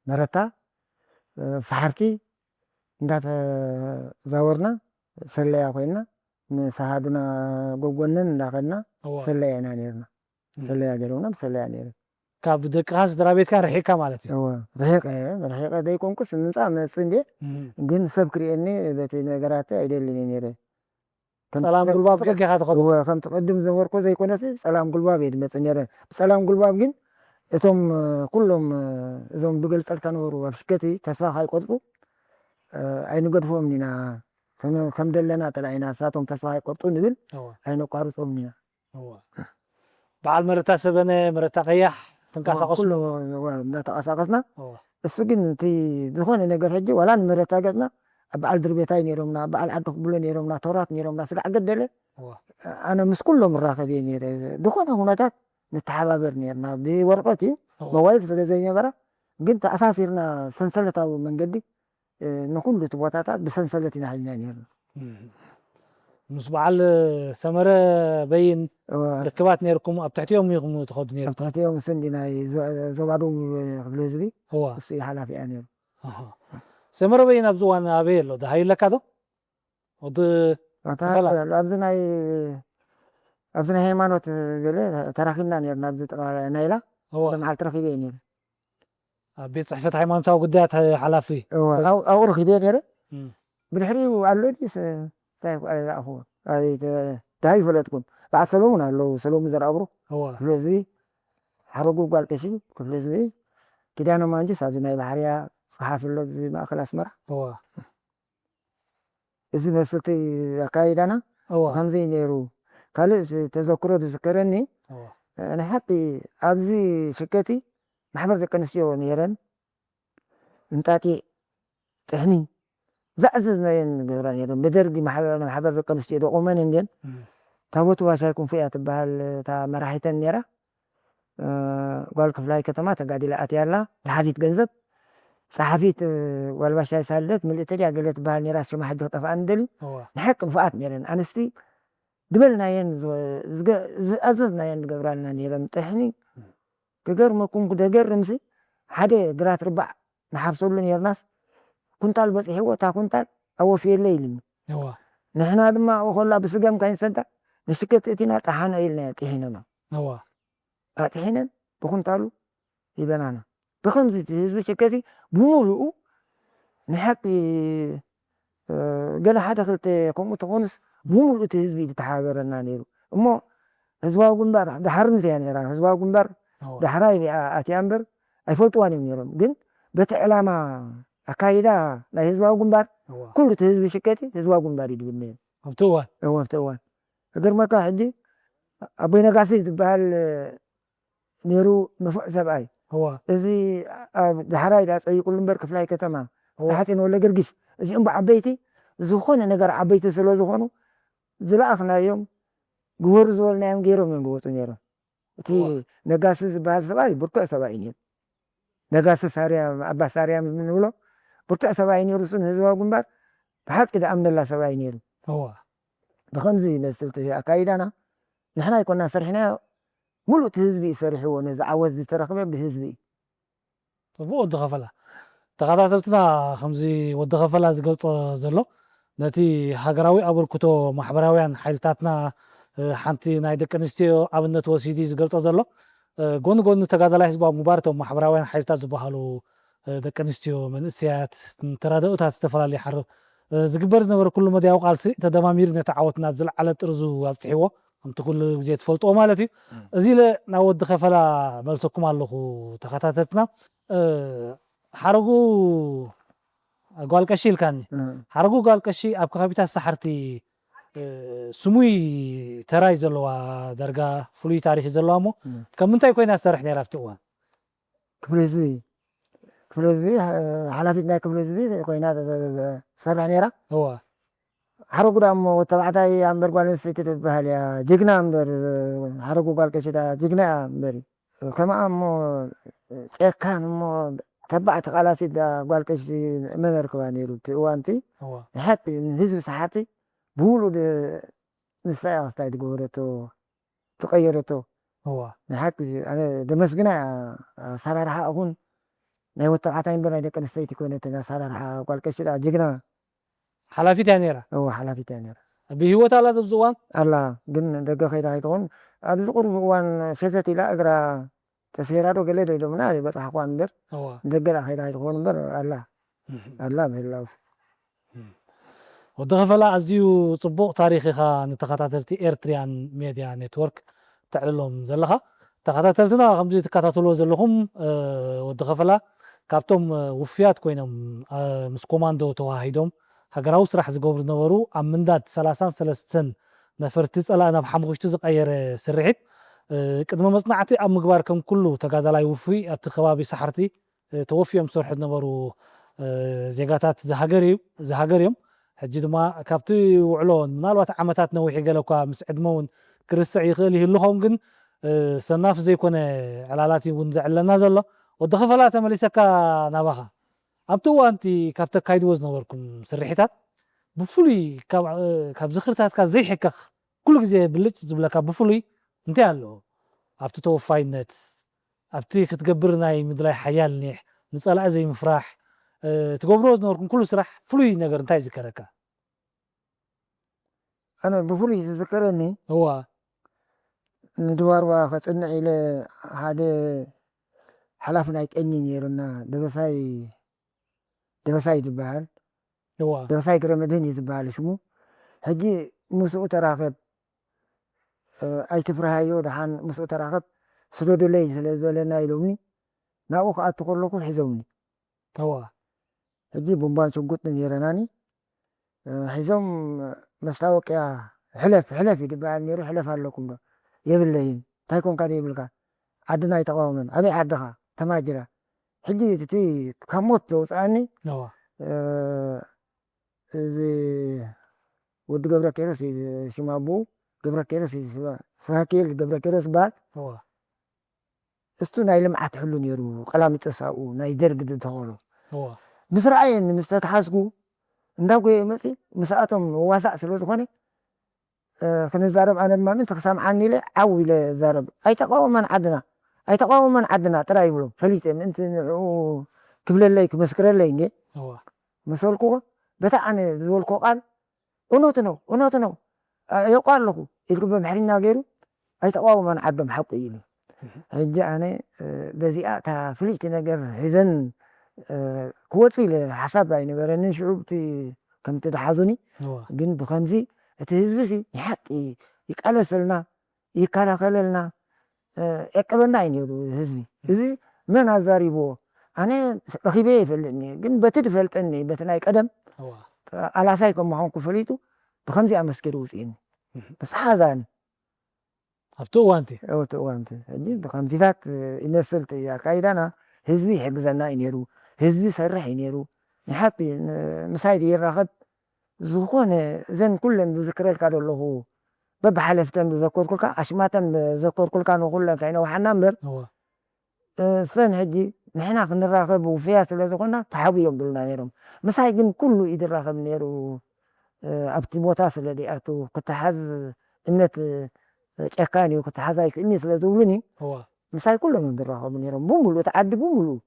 መረታ ሰሓርቲ እንዳተዛወርና ሰለያ ኮይንና ምስ ኣሃዱና ጎጎንን እንዳኸድና እዋ ሰለያ ኢና ነርና። እም። ሰለያ ገይሮምና ብሰለያ ነይረ። ካብ ደቅኻ ስድራ ቤትካ ርሒቅካ ማለት እዩ። እወ ርሒቀ ርሒቀ ዘይኮንኩስ ምምፃእ መፅእ እንዴ እም። ግን ሰብ ክርእየኒ በቲ ነገራት ኣይደልን እየ ነይረ። ጸላም ጉልባብ ጌርካ ኢኻ ትኸዶ። ከምቲ ቅድም ዝነበርኮ ዘይኮነሲ ጸላም ጉልባብ እየ ድመጽእ ነይረ። ብጸላም ጉልባብ ግን እቶም ኩሎም እዞም ብገልጸልታ ነበሩ ኣብ ሽከቲ ተስፋ ካይቆርጡ ኣይንገድፎም ኢና። ከም ደለና ጠላኢና ንሳቶም ተስፋ ካይቆርጡ ንብል ኣይነቋርጾም ኢና። በዓል መረታ ሰበነ፣ መረታ ቀያሕ ትንቀሳቀሱ እንዳተቀሳቀስና እሱ ግን እቲ ዝኾነ ነገር ሕጂ ዋላ ንመረታ ገጽና ኣብ በዓል ድርቤታይ ነይሮምና፣ በዓል ዓዲ ክብሎ ነይሮምና፣ ቶራት ነይሮምና፣ ስጋዕ ገደለ ኣነ ምስ ኩሎም እራኸብ እየ ነይረ። ዝኾነ ኩነታት ንተሓባበር ነይርና። ብወረቐት እዩ ሞባይል ስለ ዘይነበራ ግን ተኣሳሲርና ሰንሰለታዊ መንገዲ ንኹሉ እቲ ቦታታት ብሰንሰለት ኢና ሒዝና ነይርና። ምስ በዓል ሰመረ በይን ርክባት ነይርኩም ኣብ ትሕቲኦም ኢኹም ትኸዱ ነይሩ ኣብ ትሕቲኦም እሱ እንዲ ናይ ዞባዶ ክፍለ ህዝቢ እሱ እዩ ሓላፊ እያ ነይሩ ሰመረ በይን ኣብዚ እዋን ኣበይ ኣሎ ደሃዩ ኣለካ ዶ ኣብዚ ናይ ኣብዚ ናይ ሃይማኖት ገለ ተራኺብና ነርና ኣብዚ ጥቃ ናይላ መዓልቲ ረኺበ እዩ ነይረ ኣብ ቤት ፅሕፈት ሃይማኖታዊ ጉዳያት ሓላፊ ኣብኡ ረኺበ ነይረ ብድሕሪኡ ኣሎ ድስ እንታይ ኣይረኣኹዎ ዳሃይ ይፈለጥኩን በዓል ሰሎሙን ኣለዉ ሰሎሙን ዘርኣብሩ ክፍለ ህዝቢ ሓረጉ ጓል ቀሺ ክፍለ ህዝቢ ኪዳነ ማንጁስ ኣብዚ ናይ ባሕርያ ፀሓፊ ኣሎ እዚ ማእከል ኣስመራ እዚ መስልቲ ኣካይዳና ከምዚ ነይሩ ካልእ ተዘክሮ ዝዝከረኒ ንሓቂ ኣብዚ ሽከቲ ማሕበር ደቂ ኣንስትዮ ነይረን እንጣጢዕ ጥሕኒ ዝኣዘዝናየን ንገብራ ነይረን ብደርጊ ማሕበር ደቂ ኣንስትዮ ደቆመን እንድየን ታቦት ዋሻይ ክንፉ እያ ትበሃል እታ መራሒተን ነይራ ጓል ክፍላይ ከተማ ተጋዲላ ኣትያ ኣላ ዝሓዚት ገንዘብ ጸሓፊት ጓል ባሻይ ሳልደት ምልእቲ ድያ ገለ ትበሃል ነይራ ሽማ ሕጂ ክጠፍኣኒ ደልዩ ንሓቂ ንፉዓት ነይረን ኣንስቲ ዝበልናየን ዝኣዘዝናየን ዝገብራልና ነይረን ጥሕኒ ክገርመኩም ክደገርምሲ ሓደ ግራት ርባዕ ንሓርሰሉ ነርናስ ኩንታል በፂሕዎ እታ ኩንታል ኣወፍየለ ኢልኒ ንሕና ድማ ኣብኡ ከላ ብስገም ካይንሰዳ ንሽከት እቲና ጠሓና ኢልና ጥሒነና ኣጥሒነን ብኩንታሉ ሂበናና ብከምዚ እቲ ህዝቢ ሽከቲ ብሙሉኡ ንሓቂ ገለ ሓደ ክልተ ከምኡ ተኾኑስ ብሙሉኡ እቲ ህዝቢ ዝተሓባበረና ነይሩ እሞ ህዝባዊ ግንባር ዳሕርምት እያ ነይራ ህዝባዊ ግንባር ዳሕራይ ኣትያ እምበር ኣይፈልጥዋን እዮም ነይሮም ግን በቲ ዕላማ ኣካይዳ ናይ ህዝባዊ ግንባር ኩሉ እቲ ህዝቢ ሽቀቲ ህዝባዊ ግንባር እዩ ድብል ነይሩ ኣብቲ እዋን እዎ ኣብቲ እዋን እግርመካ ሕጂ ኣቦይ ነጋሲ ዝበሃል ነይሩ ንፉዕ ሰብኣይ እዚ ዳሕራይ ዳ ፀይቁሉ እምበር ክፍላይ ከተማ ሓፂን ወለ ገርጊስ እዚኦም ብዓበይቲ ዝኾነ ነገር ዓበይቲ ስለ ዝኾኑ ዝለኣኽናዮም ግበሩ ዝበልናዮም ገይሮም እዮም ዝወፁ ነይሮም እቲ ነጋሲ ዝበሃል ሰብኣይ ብርቱዕ ሰብኣይ እዩ ነይሩ ነጋሲ ሳርያ ኣባ ሳርያ ንብሎ ብርቱዕ ሰብኣይ ነይሩ እሱ ንህዝባዊ ግንባር ብሓቂ ዝኣምነላ ሰብኣይ ነይሩ ብከምዚ ይመስል እቲ ኣካይዳና ንሕና ኣይኮና ሰሪሕናዮ ሙሉእ እቲ ህዝቢ እዩ ሰሪሕዎ ነዚ ዓወት ዝተረኽበ ብህዝቢ እዩ ፅቡቅ ወዲ ከፈላ ተኸታተልትና ከምዚ ወዲ ከፈላ ዝገልፆ ዘሎ ነቲ ሃገራዊ ኣበርክቶ ማሕበራውያን ሓይልታትና ሓንቲ ናይ ደቂ ኣንስትዮ ኣብነት ወሲዱ ዝገልፆ ዘሎ ጎኒ ጎኒ ተጋዳላይ ህዝባዊ ግንባር እቶም ማሕበራውያን ሓይልታት ዝበሃሉ ደቂ ኣንስትዮ መንእሰያት ተራደኡታት ዝተፈላለዩ ሓር ዝግበር ዝነበረ ኩሉ መድያዊ ቃልሲ ተደማሚሩ ነቲ ዓወት ናብ ዝለዓለ ጥርዙ ኣብፅሕዎ ከምቲ ኩሉ ግዜ ትፈልጥዎ ማለት እዩ እዚ ኢለ ናብ ወዲ ከፈላ መልሰኩም ኣለኹ ተኸታተልትና ሓረጉ ጓል ቀሺ ኢልካኒ ሓረጉ ጓል ቀሺ ኣብ ከባቢታት ሳሕርቲ ስሙይ ተራይ ዘለዋ ዳርጋ ፍሉይ ታሪክ ዘለዋ እሞ ከም ምንታይ ኮይና ዝሰርሕ ነይራ ኣብቲ እዋን ክፍለ ህዝቢ ክፍለ ህዝቢ ሓላፊት ናይ ክፍለ ህዝቢ ኮይና ትሰርሕ ነይራ እዋ ሓረጉ ዳ እሞ ወተባዕታይ እያ እምበር ጓል ኣንስተይቲ ትበሃል እያ ጅግና እምበር ሓረጉ ጓል ቀሺ ዳ ጅግና እያ እምበር ከማኣ እሞ ጨካን እሞ ተባዕ ተቓላሲት ዳ ጓል ቀሺ መን ኣርክባ ነይሩ እቲ እዋንቲ ንሓቂ ንህዝቢ ሰሓቲ ብውሉድ ንሳ እያ ክስታይ ዝገበረቶ ዝቐየረቶ እዋ ንሓቂ ኣነ ደመስግና እያ ኣሰራርሓ እኹን ናይ ወተባዕታይ እምበር ናይ ደቂ ኣንስተይቲ ኮይነት ኣሰራርሓ ጓል ቀሺ ጅግና ሓላፊት እያ ነይራ እዋ ሓላፊት እያ ነይራ ብህይወት ኣላ ኣብዚ እዋን ኣላ ግን ደገ ከይዳ ከይትኸውን ኣብዚ ቁርቢ እዋን ሸተት ኢላ እግራ ተሰይራ ዶ ገለ ዶ ኢሎምና በፃሕኳ እምበር ደገ ዳ ከይዳ ከይትኸውን እምበር ኣላ ኣላ ምህላውስ ወዲ ከፈላ፣ ኣዝዩ ጽቡቕ ታሪኽ ኢኻ ንተኸታተልቲ ኤርትሪያን ሜድያ ኔትወርክ ተዕልሎም ዘለኻ። ተኸታተልትና ከምዚ ትከታተልዎ ዘለኹም፣ እ፣ ወዲ ከፈላ ካብቶም፣ እ፣ ውፉያት ኮይኖም፣ እ፣ ምስ ኮማንዶ ተዋሃሂዶም ሃገራዊ ስራሕ ዝገብሩ ዝነበሩ፣ ኣብ ምንዳድ ሰላሳን ሰለስተን ነፈርቲ ጸላኢ ናብ ሓሙኽሽቲ ዝቐየረ ስርሒት፣ እ፣ ቅድመ መጽናዕቲ ኣብ ምግባር ከም ኩሉ ተጋዳላይ ውፉይ ኣብቲ ከባቢ ሳሕርቲ እ፣ ተወፊዮም ዝሰርሑ ዝነበሩ፣ እ፣ ዜጋታት እዚ ሃገር እዩ፣ እዚ ሃገር እዮም። ሕጂ ድማ ካብቲ ውዕሎ ምናልባት ዓመታት ነዊሕ ገለ እኳ ምስ ዕድመ እውን ክርስዕ ይኽእል ይህሉ ኸውን፣ ግን፣ እ፣ ሰናፍ ዘይኮነ ዕላላት እዩ እውን ዘዕለና ዘሎ። ወዲ ከፈላ ተመሊሰካ ናባኻ። ኣብቲ እዋንቲ ካብ ተካይድዎ ዝነበርኩም ስርሒታት ብፍሉይ ካብ፣ እ፣ ካብ ዝኽርታትካ ዘይሕከኽ ኩሉ ግዜ ብልጭ ዝብለካ ብፍሉይ እንታይ ኣሎ? ኣብቲ ተወፋይነት፣ ኣብቲ ክትገብር ናይ ምድላይ ሓያል ኒሕ፣ ንጸላኢ ዘይምፍራሕ፣ እ፣ ትገብርዎ ዝነበርኩም ኩሉ ስራሕ ፍሉይ ነገር እንታይ ይዝከረካ? ኣነ ብፍሉይ ዝዝከረኒ፣ እዋ። ንድባርባ ከጽንዕ ኢለ ሓደ ሓላፊ ናይ ቀኝ ነይሩና፣ ደበሳይ፣ ደበሳይ ዝበሃል። እዋ። ደበሳይ ግረመድህን እዩ ዝበሃል ሽሙ። ሕጂ ምስኡ ተራኸብ፣ እ፣ ኣይትፍርሃዮ፣ ደሓን ምስኡ ተራኸብ፣ ስደዱለይ ስለ ዝበለና ኢሎምኒ፣ ናብኡ ክኣቱ ከለኹ ሒዞምኒ። እዋ። ሕጂ ቡምባን ሽጉጥን ነይረናኒ፣ እ፣ ሒዞም መስታወቅያ፣ ሕለፍ፣ ሕለፍ እዩ ዝበሃል ነይሩ፣ ሕለፍ ኣለኩም ዶ? የብለይን። እንታይ ኮንካ ዶ የብልካ? ዓድና ኣይተቃወመን። ኣበይ ዓድኻ? ተማጅራ። ሕጂ እቲ ካብ ሞት ዘውፅኣኒ፣ እዋ። እ፣ እዚ ወዲ ገብረ ኪሮስ እዩ ሽም ኣቦኡ፣ ገብረ ኪሮስ እዩ ሽማ፣ ስብሃኪኤል ገብረ ኪሮስ ይበሃል። እዋ። እሱ ናይ ልምዓት ሕሉ ነይሩ፣ ቀላሚጦስ ኣብኡ ናይ ደርግ ዝተኸሎ። እዋ። ምስ ረኣየኒ፣ ምስ ተተሓዝኩ፣ እንዳጎየ መፅዩ፣ ምስኣቶም ዋሳእ ስለ ዝኾነ፣ እ፣ ክንዛረብ ኣነ ድማ ምእንቲ ክሰምዓኒ ኢለ ዓው ኢለ እዛረብ። "ኣይተቃወመን ዓድና፣ ኣይተቃወመን ዓድና" ጥራይ ይብሎ። ፈሊጠ ምእንቲ ንዕኡ ክብለለይ፣ ክመስክረለይ እንዴ። እዋ። መሰልኩዎ፣ በታ ኣነ ዝበልኩዎ ቃል፣ "እውነቱ ነው፣ እውነቱ ነው፣ አ-፣ የውቃ ኣለኹ" ኢልኩ ብምሕርኛ ገይሩ፣ "ኣይተቃወመን ዓዶም ሓቁ" ኢሉ። እህ። ሕጂ ኣነ፣ እ፣ በዚኣ እታ ፍልይቲ ነገር ሒዘን፣ እ፣ ክወፁ ኢለ ሓሳብ ኣይነበረንን። ሽዑ ብቲ ከምቲ ድሓዙኒ፣ እዋ። ግን ብኸምዚ እቲ ህዝቢ ሲ ንሓቂ ይቃለሰልና፣ ይከላኸለልና፣ እ፣ የቀበና እዩ ነይሩ ህዝቢ። እዚ መን ኣዛሪብዎ? ኣነ ረኺበ ይፈልጥኒ፣ ግን በቲ ድፈልጠኒ፣ በቲ ናይ ቀደም እዋ። ኣላሳይ ከም ምዃንኩ ፈሊጡ፣ ብኸምዚ ኣመስኪሩ ውፅእኒ። እህ። ምስ ሓዛኒ። ኣብቲ እዋንቲ? ኣብቲ እዋንቲ። ሕጂ ብኸምዚታት፣ እ፣ ይመስል እቲ ኣካይዳና፣ ህዝቢ ይሕግዘና እዩ ነይሩ፣ ህዝቢ ይሰርሕ እዩ ነይሩ። ንሓቂ፣ ን-፣ ምሳይ ይራኸብ፣ ዝኾነ እዘን ኩለን ዝዝክረልካ ዘለኹ፣ በብሓለፍተን ዝዘከርኩልካ፣ ኣሽማተን ዝዘከርኩልካ ንኹለን ከይነውሓና እምበር፣ እዋ። እ፣ እሰን ሕጂ ንሕና ክንራኸብ ውፍያት ስለ ዝኾና ተሓቡ እዮም ብሉና ነይሮም። ምሳይ ግን ኩሉ እዩ ዝራኸብ ነይሩ። እ፣ ኣብቲ ቦታ ስለ ዘይኣቱ ክተሓዝ እምነት፣ እ፣ ጨካን እዩ፣ ክተሓዝ ኣይክእልን እዩ ስለ ዝብሉኒ፣ እዋ። ምሳይ ኩሎም እዮም ዝራኸቡ ነይሮም። ብምሉእ እቲ ዓዲ ብምሉእ።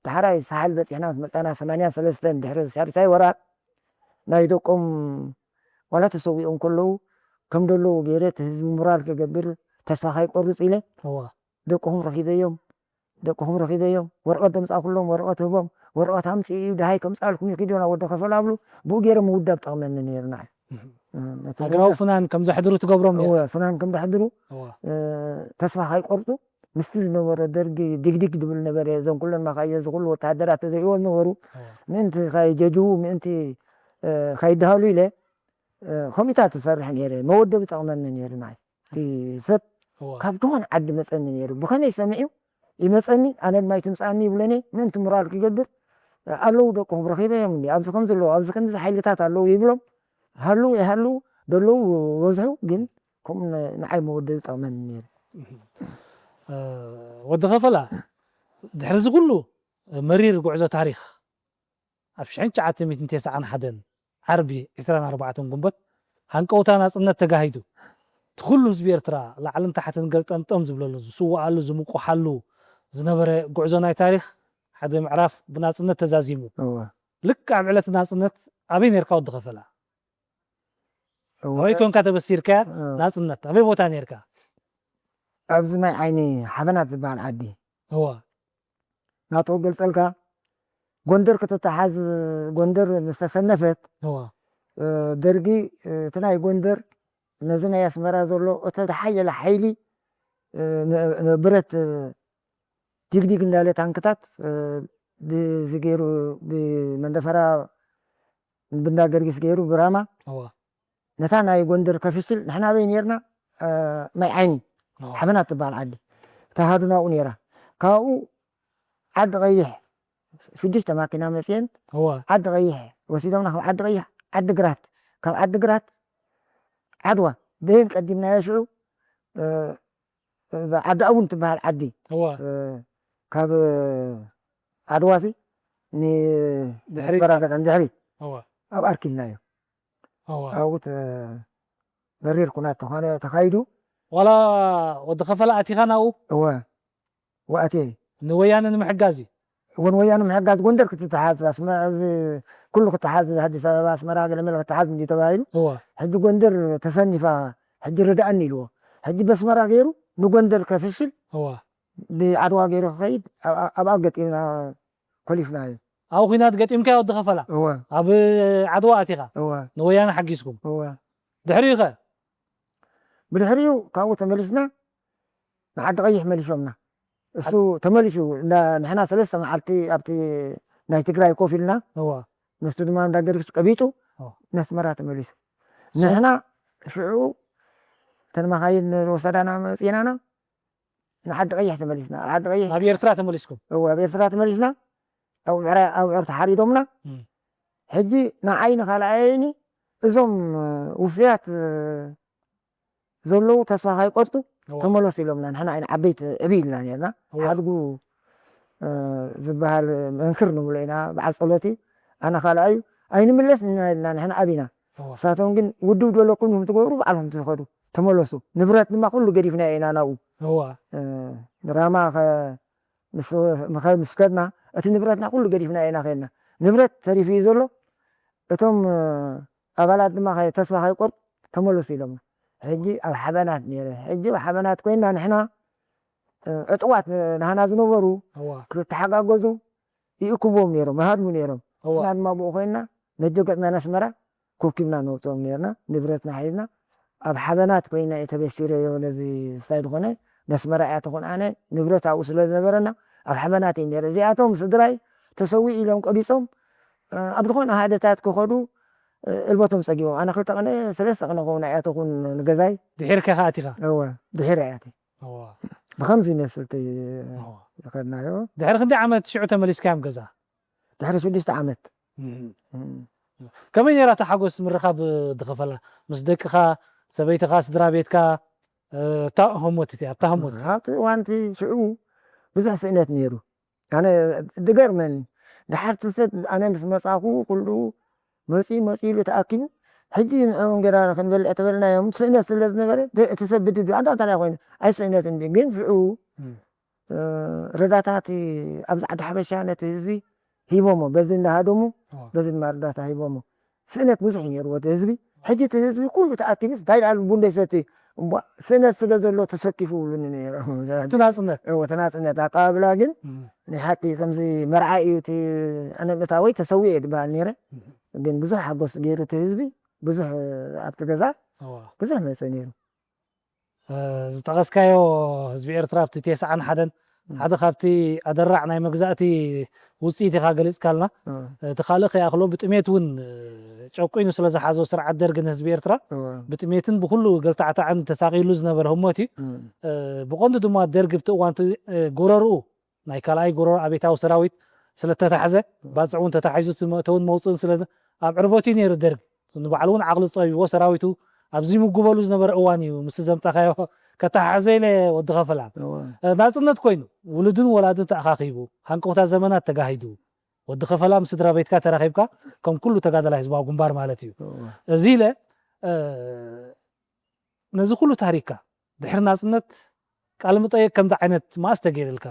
ዳሕራይ ሳሕል በፂሕና ምስ መፃና ሰማንያን ሰለስተን ድሕሪ ሳልሳይ ወራር ናይ ደቆም ዋላ ተሰዊኦም ከለዉ ከም ደለዉ ገይረ እቲ ህዝቢ ሞራል ክገብር ተስፋ ከይቆርፅ ኢለ እዋ። ደቅኹም ረኺበዮም፣ ደቅኹም ረኺበዮም፣ ወረቐት ደምፃእኩሎም፣ ወረቐት ህቦም፣ ወረቐት ኣምፅኡ እዩ፣ ደሃይ ከምፃልኩም እዩ፣ ኪዶና ወደ ከፈላ ኣብሉ፣ ብኡ ገይረ ምውዳብ ጠቕመኒ ነይሩ ንዓይ። እህ። እ፣ ነቲ ሃገራዊ ምውዳብ ፍናን ከም ዘሕድሩ ትገብሮም ነይሩ። እወ፣ ፍናን ከም ዘሕድሩ፣ እዋ። እ፣ ተስፋ ከይቆርጡ፣ ምስቲ ዝነበረ ደርጊ ድግድግ ድብል ነበረ፣ እዞም ኩለን ማኻየ ዝኹሉ ወተሃደራት ተዘርእዎ ዝነበሩ፣ እዋ። ምእንቲ ከይጀጅዉ፣ ምእንቲ፣ እ፣ ከይደሃሉ ኢለ፣ እ፣ ከምኡታት ትሰርሕ ነይረ፣ መወደቢ ጠቕመኒ ነይሩ ንዓይ። እቲ ሰብ እዋ። ካብ ዝኾነ ዓዲ መጸኒ ነይሩ። ብኸመይ ሰሚዑ ይመጸኒ፣ ኣነ ድማ ይትምጻኒ ይብለኒ፣ ምእንቲ ሞራል ክገብር፣ ኣለዉ ደቅኹም ረኺበዮም እንዲ፣ ኣብዚ ከምዚ ኣለዉ፣ ኣብዚ ከምዚ ሓይልታት ኣለዉ ይብሎም። ሃልዉ ይሃልዉ፣ ደለዉ በዝሑ፣ ግን ከምኡ ን-፣ ንዓይ መወደቢ ጠቕመኒ ነይሩ። እህ። እ፣ ወዲ ከፈላ፣ ድሕሪ እዚ ኩሉ መሪር ጉዕዞ ታሪኽ፣ ኣብ ሽሕን ትሽዓተ ሚእትን ተስዓን ሓደን ዓርቢ ዕስራን ኣርባዕተን ጉንበት ሃንቀውታ ናጽነት ተጋሂዱ። እቲ ኩሉ ህዝቢ ኤርትራ ላዕልን ታሕትን ገልጠምጠም ዝብለሉ፣ ዝስውኣሉ፣ ዝምቁሓሉ ዝነበረ ጉዕዞ ናይ ታሪኽ ሓደ ምዕራፍ ብናጽነት ተዛዚሙ። እወ። ልክዕ ኣብ ዕለት ናጽነት ኣበይ ኔርካ ወዲ ከፈላ? እወ። ኣበይ ኮንካ ተበሲርካያ? እወ። ናጽነት ኣበይ ቦታ ኔርካ? ኣብዚ ማይ ዓይኒ ሓበናት ዝበሃል ዓዲ። እወ። ናቱ ክገልጸልካ፣ ጎንደር ክትተሓዝ፣ ጎንደር ምስ ተሰነፈት፣ እዋ። እ፣ ደርጊ፣ እ፣ እቲ ናይ ጎንደር ነዚ ናይ ኣስመራ ዘሎ እቲ ዝሓየለ ሓይሊ፣ እ፣ ን-፣ ንብረት፣ እ፣ ዲግዲግ እንዳለ ታንክታት፣ እ፣ ብዚ ገይሩ፣ ብመንደፈራ፣ ብእንዳ ገርጊስ ገይሩ ብራማ እዋ። ነታ ናይ ጎንደር ከፍስል ንሕና ኣበይ ነርና? እ፣ ማይ ዓይኒ እዋ። ሓበና ትበሃል ዓዲ። እታ ሃዱና ኣብኡ ነይራ። ካብኡ ዓዲ ቀይሕ ሽዱሽተ ማኪና መፅየን እዋ። ዓዲ ቀይሕ ወሲዶምና፣ ካብ ዓዲ ቀይሕ ዓዲ ግራት፣ ካብ ዓዲ ግራት ዓድዋ፣ በየን ቀዲምናዮ ሽዑ፣ እ፣ እዛ ዓዲ ኣቡን ትበሃል ዓዲ፣ እዋ። እ፣ ካብ ዓድዋሲ ን-፣ ድሕሪት። ኣስመራ ገጠም ድሕሪት እዋ። ኣብ ኣርኪብናዮ። እዋ። ኣብኡ ተ-፣ መሪር ኩናት ተኾነ ተኻይዱ። ዋላ ወዲ ከፈላ ኣቲኻ ናብኡ? እወ። ወኣቴ። ንወያነ ንምሕጋዝ እዩ? እወ፣ ንወያነ ምሕጋዝ ጎንደር ክትተሓዝ፣ ኣስመ-፣ እዚ ኩሉ ክትሓዝ፣ ኣዲስ ኣበባ፣ ኣስመራ፣ ገለመለ ክትሓዝ እንዲ ተባሂሉ። እዋ። ሕጂ ጎንደር ተሰኒፋ፣ ሕጂ ርድኣኒ ኢልዎ። ሕጂ በስመራ ገይሩ ንጎንደር ከፍሽል፣ እዋ። ብዓድዋ ገይሩ ክኸይድ፣ ኣብ፣ ኣብ፣ ኣብኣ ገጢምና ኮሊፍናዮ። ኣብ ኩናት ገጢምካዮ ወዲ ከፈላ? እወ። ኣብ ዓድዋ ኣቲኻ? እወ። ንወያነ ሓጊዝኩም? እወ። ድሕሪኡ ኸ? ብድሕሪኡ ካብኡ ተመሊስና ንዓዲ ቀይሕ መሊሶምና። እሱ ተመሊሱ፣ ና-፣ ንሕና ሰለስተ መዓልቲ ኣብቲ ናይ ትግራይ ኮፍ ኢልና፣ እዋ። ንሱ ድማ እንዳ ገርግስ ቀቢጡ፣ እዋ። ነስመራ ተመሊሱ። ሶ- ንሕና ሽዑ እተን መኻይን ወሰዳና መጺናና፣ ንዓዲ ቀይሕ ተመሊስና። ኣብ ዓዲ ቀይሕ ናብ ኤርትራ ተመሊስኩም? እወ፣ ኣብ ኤርትራ ተመሊስና። ኣብ ዕረ-፣ ኣብ ዕር ተሓሪዶምና። እም። ሕጂ ንዓይ ንኻልኣየይኒ እዞም ውፍያት ዘለዉ ተስፋ ካይቆርጡ እዋ። ተመለሱ ኢሎምና። ንሕና ኢና ዓበይቲ ዕብይ ኢልና ነርና። እዋ። ሓድጉ፣ እ፣ ዝበሃል መንክር ንብሎ ኢና፣ በዓል ጸሎት እዩ። ኣነ ካልኣዩ ኣይንምለስ ኢና ኢልና ንሕና ኣቢና። እዋ። ንሳቶም ግን ውድብ ደለኩም ኢኹም ትገብሩ፣ ባዕልኹም ትኸዱ፣ ተመለሱ። ንብረት ድማ ኩሉ ገዲፍና ኢና ናብኡ። እዋ። እ፣ ንራማ ኸ-፣ ምስ፣ ምኸ-፣ ምስ ከድና፣ እቲ ንብረትና ኩሉ ገዲፍና ኢና ከድና። ንብረት ተሪፉ እዩ ዘሎ። እቶም፣ እ፣ ኣባላት ድማ ከ-፣ ተስፋ ከይቆርጡ ተመለሱ ኢሎምና። ሕጂ ኣብ ሓበናት ነይረ። ሕጂ ኣብ ሓበናት ኮይና ንሕና፣ እ፣ ዕጡቓት፣ እ፣ ናህና ዝነበሩ እዋ። ክተሓጋገዙ ይእክብዎም ነይሮም፣ ይሃድሙ ነይሮም። እዋ። ንሕና ድማ ብኡ ኮይና ነጀገጽና ነስመራ ኮብኪብና ነውፅኦም ነርና። ንብረትና ሒዝና ኣብ ሓበናት ኮይና እየ ተበሲረዮ። ነዚ ስታይ ዝኾነ ነስመራ እያ ትኹን ኣነ ንብረት ኣብኡ ስለ ዝነበረና ኣብ ሓበናት እዩ ነይረ። እዚኣቶም ስድራይ ተሰዊእ ኢሎም ቀቢጾም፣ እ፣ ኣብ ዝኾነ ሃደታት ክኸዱ፣ እ፣ እልበቶም ጸጊቦም። ኣነ ክልተ ቅነ ሰለስተ ቅነ ክኸውን እያ ትኹን ንገዛይ። ድሒርካ ኢኻ ኣቲኻ? እወ፣ ድሒረ እያ ኣትየ። እዋ። ብኸምዚ ይመስል እቲ እዋ። ዝኸድናዮ። ድሕሪ ክንደይ ዓመት ሽዑ ተመሊስካዮም ገዛ? ድሕሪ ሽዱሽተ ዓመት። እም። እም። ከመይ ነይራ እታ ሓጎስ ምርኻብ ድኸፈላ? ምስ ደቅኻ፣ ሰበይትኻ፣ ስድራ ቤትካ፣ እ፣ እታ ህሞት እቲኣ፣ ኣብታ ህሞት? ኣብቲ እዋን እቲ ሽዑ ብዙሕ ስእነት ነይሩ። ኣነ ድገርመኒ። ድሓር እቲ ሰብ ኣነ ምስ መጻኹ ኩሉ መጺኡ፣ መጺኡ ኢሉ ተኣኪቡ፣ ሕጂ ንዕኦም ገና ክንበልዕ ተበልናዮም፣ ስእነት ስለ ዝነበረ፣ ደ-፣ እቲ ሰብ ብድዱ፣ ኣንታ እንታይ ኮይኑ? ኣይስእነትን ድዩ? ግን ሽዑ፣ እም። እ፣ ረዳታት ኣብዚ ዓዲ ሓበሻ ነቲ ህዝቢ ሂቦሞ፣ በዚ እንዳሃደሙ፣ እዋ። በዚ ድማ ረዳታ ሂቦሞ። ስእነት ብዙሕ እዩ ነይርዎ እቲ ህዝቢ። ሕጂ እቲ ህዝቢ ኩሉ ተኣኪቡስ፣ እንታይ ደኣ ቡን ደይሰቲ፣ እሞ ስእነት ስለ ዘሎ ተሰኪፉ ይብሉኒ ነይሮም። እቲ ናጽነት? እዎ፣ እቲ ናጽነት። ኣቀባብላ ግን እም። ናይ ሓቂ ከምዚ መርዓ እዩ፣ እቲ ኣነ ምእታወይ ተሰዊኤ ዝበሃል ነይረ። እም። ግን ብዙሕ ሓጎስ ገይሩ እቲ ህዝቢ፣ ብዙሕ ኣብቲ ገዛ እዋ። ብዙሕ መጸ ነይሩ። እ፣ ዝጠቐስካዮ ህዝቢ ኤርትራ ኣብቲ ተስዓን ሓደን እም። ሓደ ካብቲ ኣደራዕ ናይ መግዛእቲ ውጽኢት ኢኻ ገሊጽካልና። እም። እቲ ካልእ ከይኣኽሎ ብጥሜት እውን፣ እ፣ ጨቂኑ ስለ ዝሓዞ ስርዓት ደርጊ ንህዝቢ ኤርትራ እም። ብጥሜትን ብኹሉ ገልታዕታዕን ተሳቒሉ ዝነበረ ህሞት እዩ። እም። እ፣ ብቐንዱ ድማ ደርጊ ኣብቲ እዋን እቲ፣ እ፣ ጎረርኡ ናይ ካልኣይ ጎረሮ ኣብዮታዊ ሰራዊት ስለ እተታሕዘ፣ እም። ባጽዕ እውን ተታሒዙ እቲ መእተውን መውጽእን ስለ ኣብ ዕርበቱ እዩ ነይሩ ደርጊ። ንባዕሉ እውን ዓቕሊ ጸቢቦ ሰራዊቱ ኣብ ዝምጉበሉ ዝነበረ እዋን እዩ ምስ ዘምጻኻዮ ከተሓሕዞ ኢለ ወዲ ከፈላ። እወ። እ፣ ናጽነት ኮይኑ ውሉድን ወላድን ተኣኻኺቡ፣ ሃንቀውታ ዘመናት ተጋሂዱ፣ ወዲ ከፈላ ምስ ስድራ ቤትካ ተራኺብካ ከም ኩሉ ተጋዳላይ ህዝባዊ ግንባር ማለት እዩ። እወ። እዚ ኢለ፣ እ፣ ነዚ ኩሉ ታሪኽካ ድሕሪ ናጽነት ቃለ መጠየቅ ከምዚ ዓይነት መኣስ ተገይርልካ?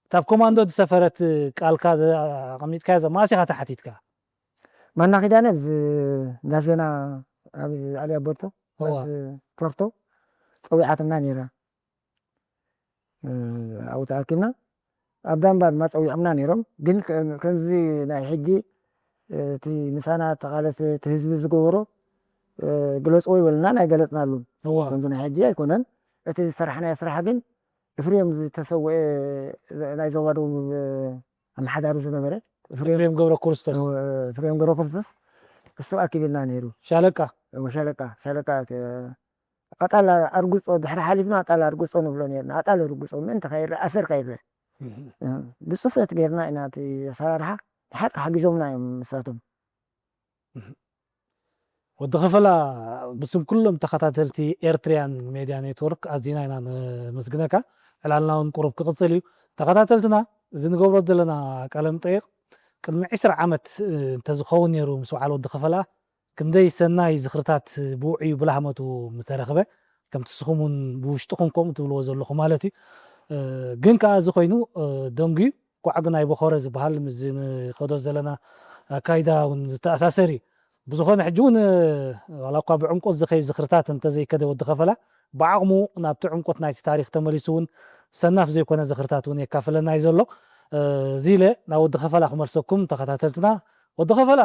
እታ ኣብ ኮማንዶ ዝሰፈረት ቃልካ ዘ-፣ ኣቐሚጥካያ ዘ-፣ መኣስ ኢኻ ተሓቲትካ? ማና ኪዳነ ብ-፣ እንዳ ዜና ኣብ ኣልያ ቦርቶ፣ እዋ። ኣብ ፖርቶ ጸዊዓትና ነይራ። እ፣ ኣብኡ ተኣኪብና። ኣብ ዳምባ ድማ ጸዊዖምና ነይሮም። ግን ከ-፣ ከምዚ ናይ ሕጂ እቲ ምሳና ተቓለሰ እቲ ህዝቢ ዝገበሮ ግለፅዎ ይበልና ናይ ገለፅናሉ። እዋ ከምዚ ናይ ሕጂ ኣይኮነን። እቲ ዝሰራሕናዮ ስራሕ ግን እፍርዮም ዝተሰወአ ናይ ዞባ ደቡብ ኣመሓዳሪ ዝነበረ እፍርዮም ኤፍሬም ገብረ ክርስቶስ እፍርዮም ገብረ ክርስቶስ እሱ ኣኪብልና ነይሩ። ሻለቃ ሻለቃ ሻለቃ ኣጣል ኣርጉፆ ድሕሪ ሓሊፍና ኣጣል ኣርጉፆ ንብሎ ነርና። ኣጣል ኣርጉፆ ምእንቲ ከይረ ኣሰር ከይረ ብፅፈት ጌርና ኢና እቲ ኣሰራርሓ ብሓቂ ሓጊዞምና እዮም ንሳቶም። ወዲ ከፈላ ብስም ኩሎም ተኸታተልቲ ኤርትሪያን ሜድያ ኔትወርክ ኣዚና ኢና ነመስግነካ። ዕላልና እውን ቁሩብ ክቕፅል እዩ። ተኸታተልትና እዚ ንገብሮ ዘለና ቃለ መጠይቕ ቅድሚ ዕስራ ዓመት እንተዝኸውን ነይሩ ምስ በዓል ወዲ ከፈላ ክንደይ ሰናይ ዝኽርታት ብውዕዩ ብላህመቱ ምተረኽበ ከምቲ ስኹም እውን ብውሽጥኹም ከምኡ ትብልዎ ዘለኹ ማለት እዩ። ግን ከዓ እዚ ኮይኑ ደንጉዩ ጓዕጊ ናይ ቦኾረ ዝበሃል ምስዚ ንኸዶ ዘለና ኣካይዳ እውን ዝተኣሳሰር እዩ። ብዝኾነ ሕጂ እውን ዋላ እኳ ብዕምቆት ዝኸይ ዝኽርታት እንተዘይከደ ወዲ ከፈላ ብዓቕሙ ናብቲ ዕምቆት ናይቲ ታሪክ ተመሊሱ እውን ሰናፍ ዘይኮነ ዝኽርታት እውን የካፍለና እዩ ዘሎ። እዚ ኢለ ናብ ወዲ ከፈላ ክመልሰኩም ተኸታተልትና። ወዲ ከፈላ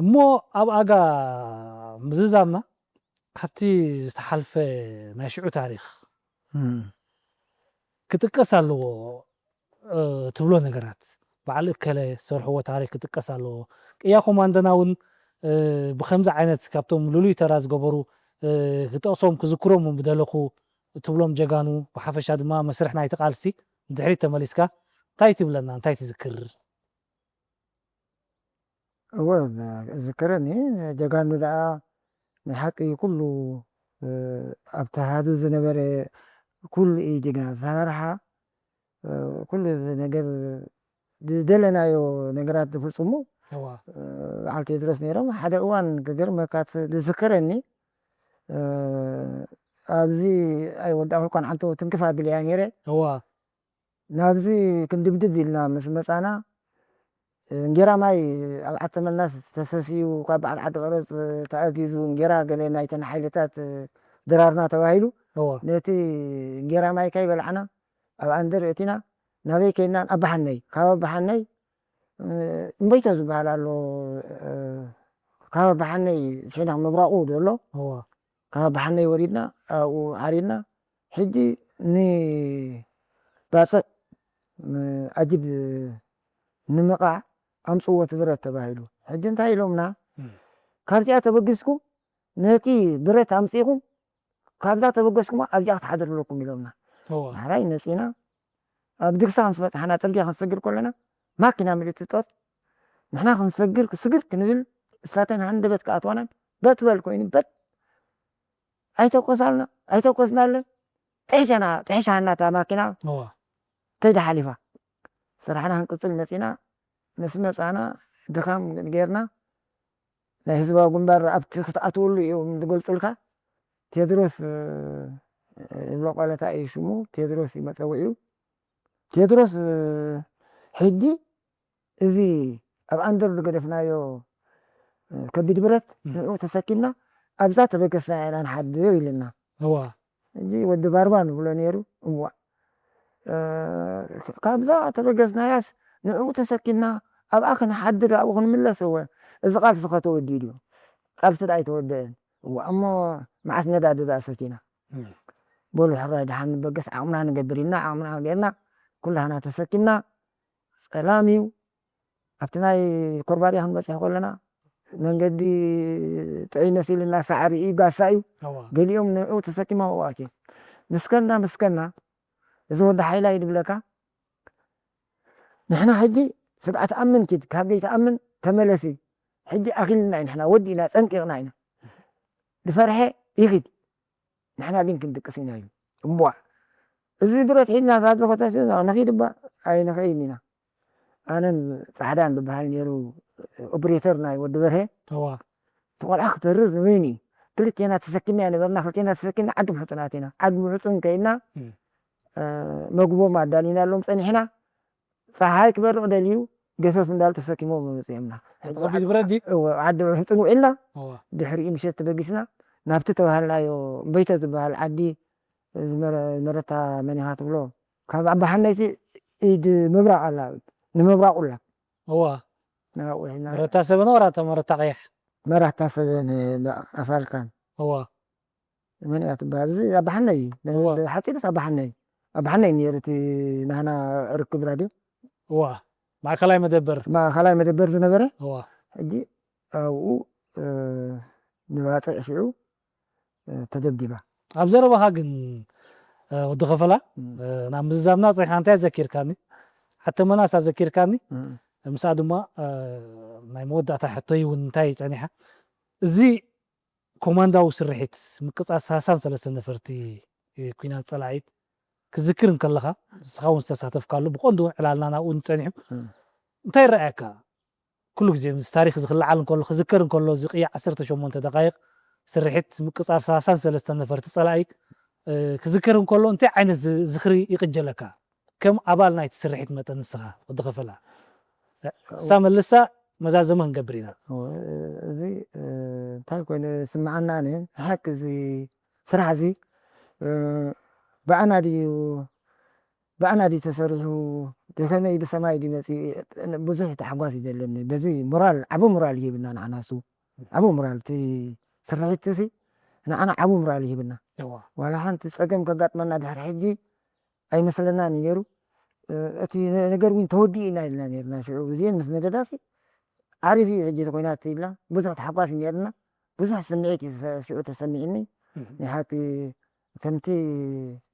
እሞ ኣብ ኣጋ ምዝዛምና ካብቲ ዝተሓልፈ ናይ ሽዑ ታሪክ ክጥቀስ ኣለዎ ትብሎ ነገራት በዓል እከለ ዝሰርሕዎ ታሪክ ክጥቀስ ኣለዎ። ቅያ ኮማንደና እውን ብከምዚ ዓይነት ካብቶም ልሉይ ተራ ዝገበሩ ክጠቕሶም ክዝክሮም ምደለኹ ትብሎም ጀጋኑ ብሓፈሻ ድማ መስርሕ ናይቲ ቃልሲ ንድሕሪት ተመሊስካ እንታይ ትብለና እንታይ ትዝክር? እወ እዝክረኒ ጀጋኑ ደኣ ናይ ሓቂ ኩሉ ኣብቲ ሃዱ ዝነበረ ኩሉ እዩ ጅግና ዝሰራርሓ ኩሉ ነገር ዝደለናዮ ነገራት ዝፍፅሙ እዋ በዓል ቴድሮስ ነይሮም። ሓደ እዋን ክገርመካ ዝዝክረኒ ኣብዚ ኣይወዳእኩልኳን ሓንቲ ትንክፍ ኣቢለያ ነይረ እዋ ናብዚ ክንድብድብ ኢልና ምስ መፃና እንጌራ ማይ ኣብ ዓተመልናስ ተሰፍዩ ካብ በዓል ዓዲ ቀረፅ ተኣዚዙ እንጌራ ገለ ናይተን ሓይልታት ድራርና ተባሂሉ እዋ ነቲ እንጌራ ማይ ከይበላዕና ኣብ ኣንደር እቲና ናበይ ከይድና ኣባሓነይ ካብ ኣባሓነይ እምበይቶ ዝበሃል ኣሎ ካብ ኣባሓነይ ሽሕና ምብራቑ ዘሎ እዋ ካብ ኣባሓነይ ወሪድና ኣብኡ ዓሪድና ሕጂ ንባፅዕ ኣጅብ ንምቓዕ ኣምፅዎ እቲ ብረት ተባሂሉ ሕጂ እንታይ ኢሎምና ካብዚኣ ተበጊስኩም ነቲ ብረት ኣምፂእኹም ካብዛ ተበገስኩማ ኣብዚኣ ክትሓድሩ ኣለኩም ኢሎምና እዋ ዳሕራይ መፂና ኣብ ድግሳ ምስ በፃሕና ፅርጊያ ክንሰግር ከለና ማኪና ምልትጠት ንሕና ክንሰግር ስግር ክንብል እሳተን ሃንደበት ክኣትዋናን በጥ በል ኮይኑ በጥ ኣይተኮሳልና ኣይተኮስናለን ጥሒሸና ጥሒሻና እታ ማኪና እዋ ከይዳ ሓሊፋ ስራሕና ክንቅፅል መፂና ምስ መፃና ድኻም ጌርና ናይ ህዝባዊ ግንባር ኣብቲ ክትኣትወሉ እዮም ዝገልፁልካ ቴድሮስ ይብሎ ቆለታ እዩ ሽሙ ቴድሮስ እዩ መፀውዒኡ ቴድሮስ ሕጂ እዚ ኣብ ኣንደር ዝገደፍናዮ ከቢድ ብረት ንኡ ተሰኪምና ኣብዛ ተበገስና ኢና ንሓድር ኢልና እዋ ሕጂ ወዲ ባርባ ንብሎ ነይሩ እዋ ካብዛ ተበገስናያስ ንኡ ተሰኪምና ኣብኣ ክንሓድር ኣብኡ ክንምለስ እወ እዚ ቃልሲ ከተወዲኡ ድዩ ቃልሲ ዳ ኣይተወደአን እዋ እሞ መዓስ ነዳዲ ዳ ሰቲና በሉ ሕራይ ደሓን ንበገስ ዓቕምና ንገብር ኢልና ዓቕምና ገርና ኩላህና ተሰኪምና ፀላም እዩ ኣብቲ ናይ ኮርባርያ ክንበፅሕ ከለና መንገዲ ጥዑይ መሲልና ሳዕሪ እዩ ጋሳ እዩ ገሊኦም ንዑ ተሰኪሞም ኣብኡ ኣትዮም ምስከና ምስከና እዚ ወዲ ሓይላ እዩ ድብለካ ንሕና ሕጂ ስግኣት ኣምን ኪድ ካብ ዘይትኣምን ተመለሲ ሕጂ ኣኺልና እዩ ንሕና ወዲእና ፀንቂቕና ኢና ዝፈርሐ ይኺድ ንሕና ግን ክንድቅስ ኢና ኢሉ እምቧ እዚ ብረት ሒዝና ካብ ዝኸተስ ንኺድ እባ ኣይንኸይድ ኢና ኣነን ፃዕዳን ዝበሃል ነይሩ ኦፕሬተር ናይ ወዲ በርሀ እዋ እቲ ቆልዓ ክተርር ንበይኑ እዩ ክልቴና ተሰኪምና ነበርና ክልቴና ተሰኪምና ዓዲ ምሕፁናት ኢና ዓዲ ምሕፁን ከይድና መግቦም ኣዳሊናሎም ፀኒሕና ፀሓይ ክበርቕ ደልዩ ገፈፍ እንዳሉ ተሰኪሞም መፅኦምና ከቢድ ብረት ድዩ ዓዲ ምሕፁን ውዒልና እዋ ድሕሪኡ ምሸት ተበጊስና ናብቲ ተባሃልናዮ እምበይቶ ዝበሃል ዓዲ ዝመረታ መኒኻ ትብሎ ካብ ኣባሓናይሲ ኢድ ምብራቕ ኣላ ንምብራቑላ እዋ ናብኡ ሒዝና መረታ ሰበነ ወራ እታ መረታ ቀይሕ መራታ ሰበነ ኣፋልካን እዋ መን እያ ትበሃል? እዚ ኣባሓነይ እዩ። እዋ። ሓፂርስ ኣባሓነይ ኣባሓነይ ነይሩ እቲ ናህና ርክብ ራድዮ እዋ ማእከላይ መደበር ማእከላይ መደበር ዝነበረ እዋ ሕጂ ኣብኡ እ፣ ንባፅዕ ሽዑ እ፣ ተደብዲባ። ኣብ ዘረባኻ ግን እ፣ ወዲ ከፈላ እም፣ እ፣ ናብ ምዝዛምና ፅኒሕና እንታይ ኣዘኪርካኒ ሓተመናስ ኣዘኪርካኒ እም፣ ምስኣ ድማ እ፣ ናይ መወዳእታ ሕቶይ እውን እንታይ ፀኒሓ እዚ ኮማንዳዊ ስርሒት ምቅፃል ሰላሳን ሰለስተን ነፈርቲ እ፣ ኩናት ፀላኢ ክዝክር እንከለኻ ንስኻ እውን ዝተሳተፍካሉ ብቐንዱ እውን ዕላልና ናብኡ ጸኒሑ እም። እንታይ ይረኣየካ? ኩሉ ግዜ ምስ ታሪኽ ዝኽልዓል እንከሎ ክዝከር እንከሎ እዚ ቅያ ዓሰርተ ሸሞንተ ደቃይቕ ስርሒት ምቅጻል ሰላሳን ሰለስተን ነፈርቲ ጸላኢ እ፣ ክዝከር እንከሎ እንታይ ዓይነት ዝ- ዝኽሪ ይቕጀለካ? ከም ኣባል ናይቲ ስርሒት መጠን ንስኻ ወዲ ከፈላ እሳ መልሳ መዛዘመ ክንገብር ኢና። እወ፣ እዚ እ፣ እንታይ ኮይኑ ስምዓና ኣነ ሓቂ እዚ ስራሕ እዚ እ፣ ብኣና ድዩ ብኣና ድዩ ተሰሪሑ ብኸመይ ብሰማይ ድዩ መፂኡ ብዙሕ ተሓጓስ እዩ ዘለኒ። በዚ ሞራል ዓቢ ሞራል ይህብና ንዓና እሱ ዓቢ ሞራል እቲ ስርሒት እዚ ንዓና ዓቢ ሞራል ይህብና። እዋ ዋላ ሓንቲ ፀገም ከጋጥመና ድሕሪ ሕጂ ኣይመስለናን እዩ ነይሩ። እ፣ እቲ ነ- ነገር እውን ተወዲኡ ኢና ኢልና ነርና ሽዑ እዚአን ምስ ነደዳሲ ዓሪፍ እዩ ሕጂ እቲ ኮይናት ኢልና ብዙሕ ተሓጓስ እዩ ነርና። ብዙሕ ስምዒት እዩ ተሰ- ሽዑ ተሰሚዕኒ። ናይ ሓቂ ከምቲ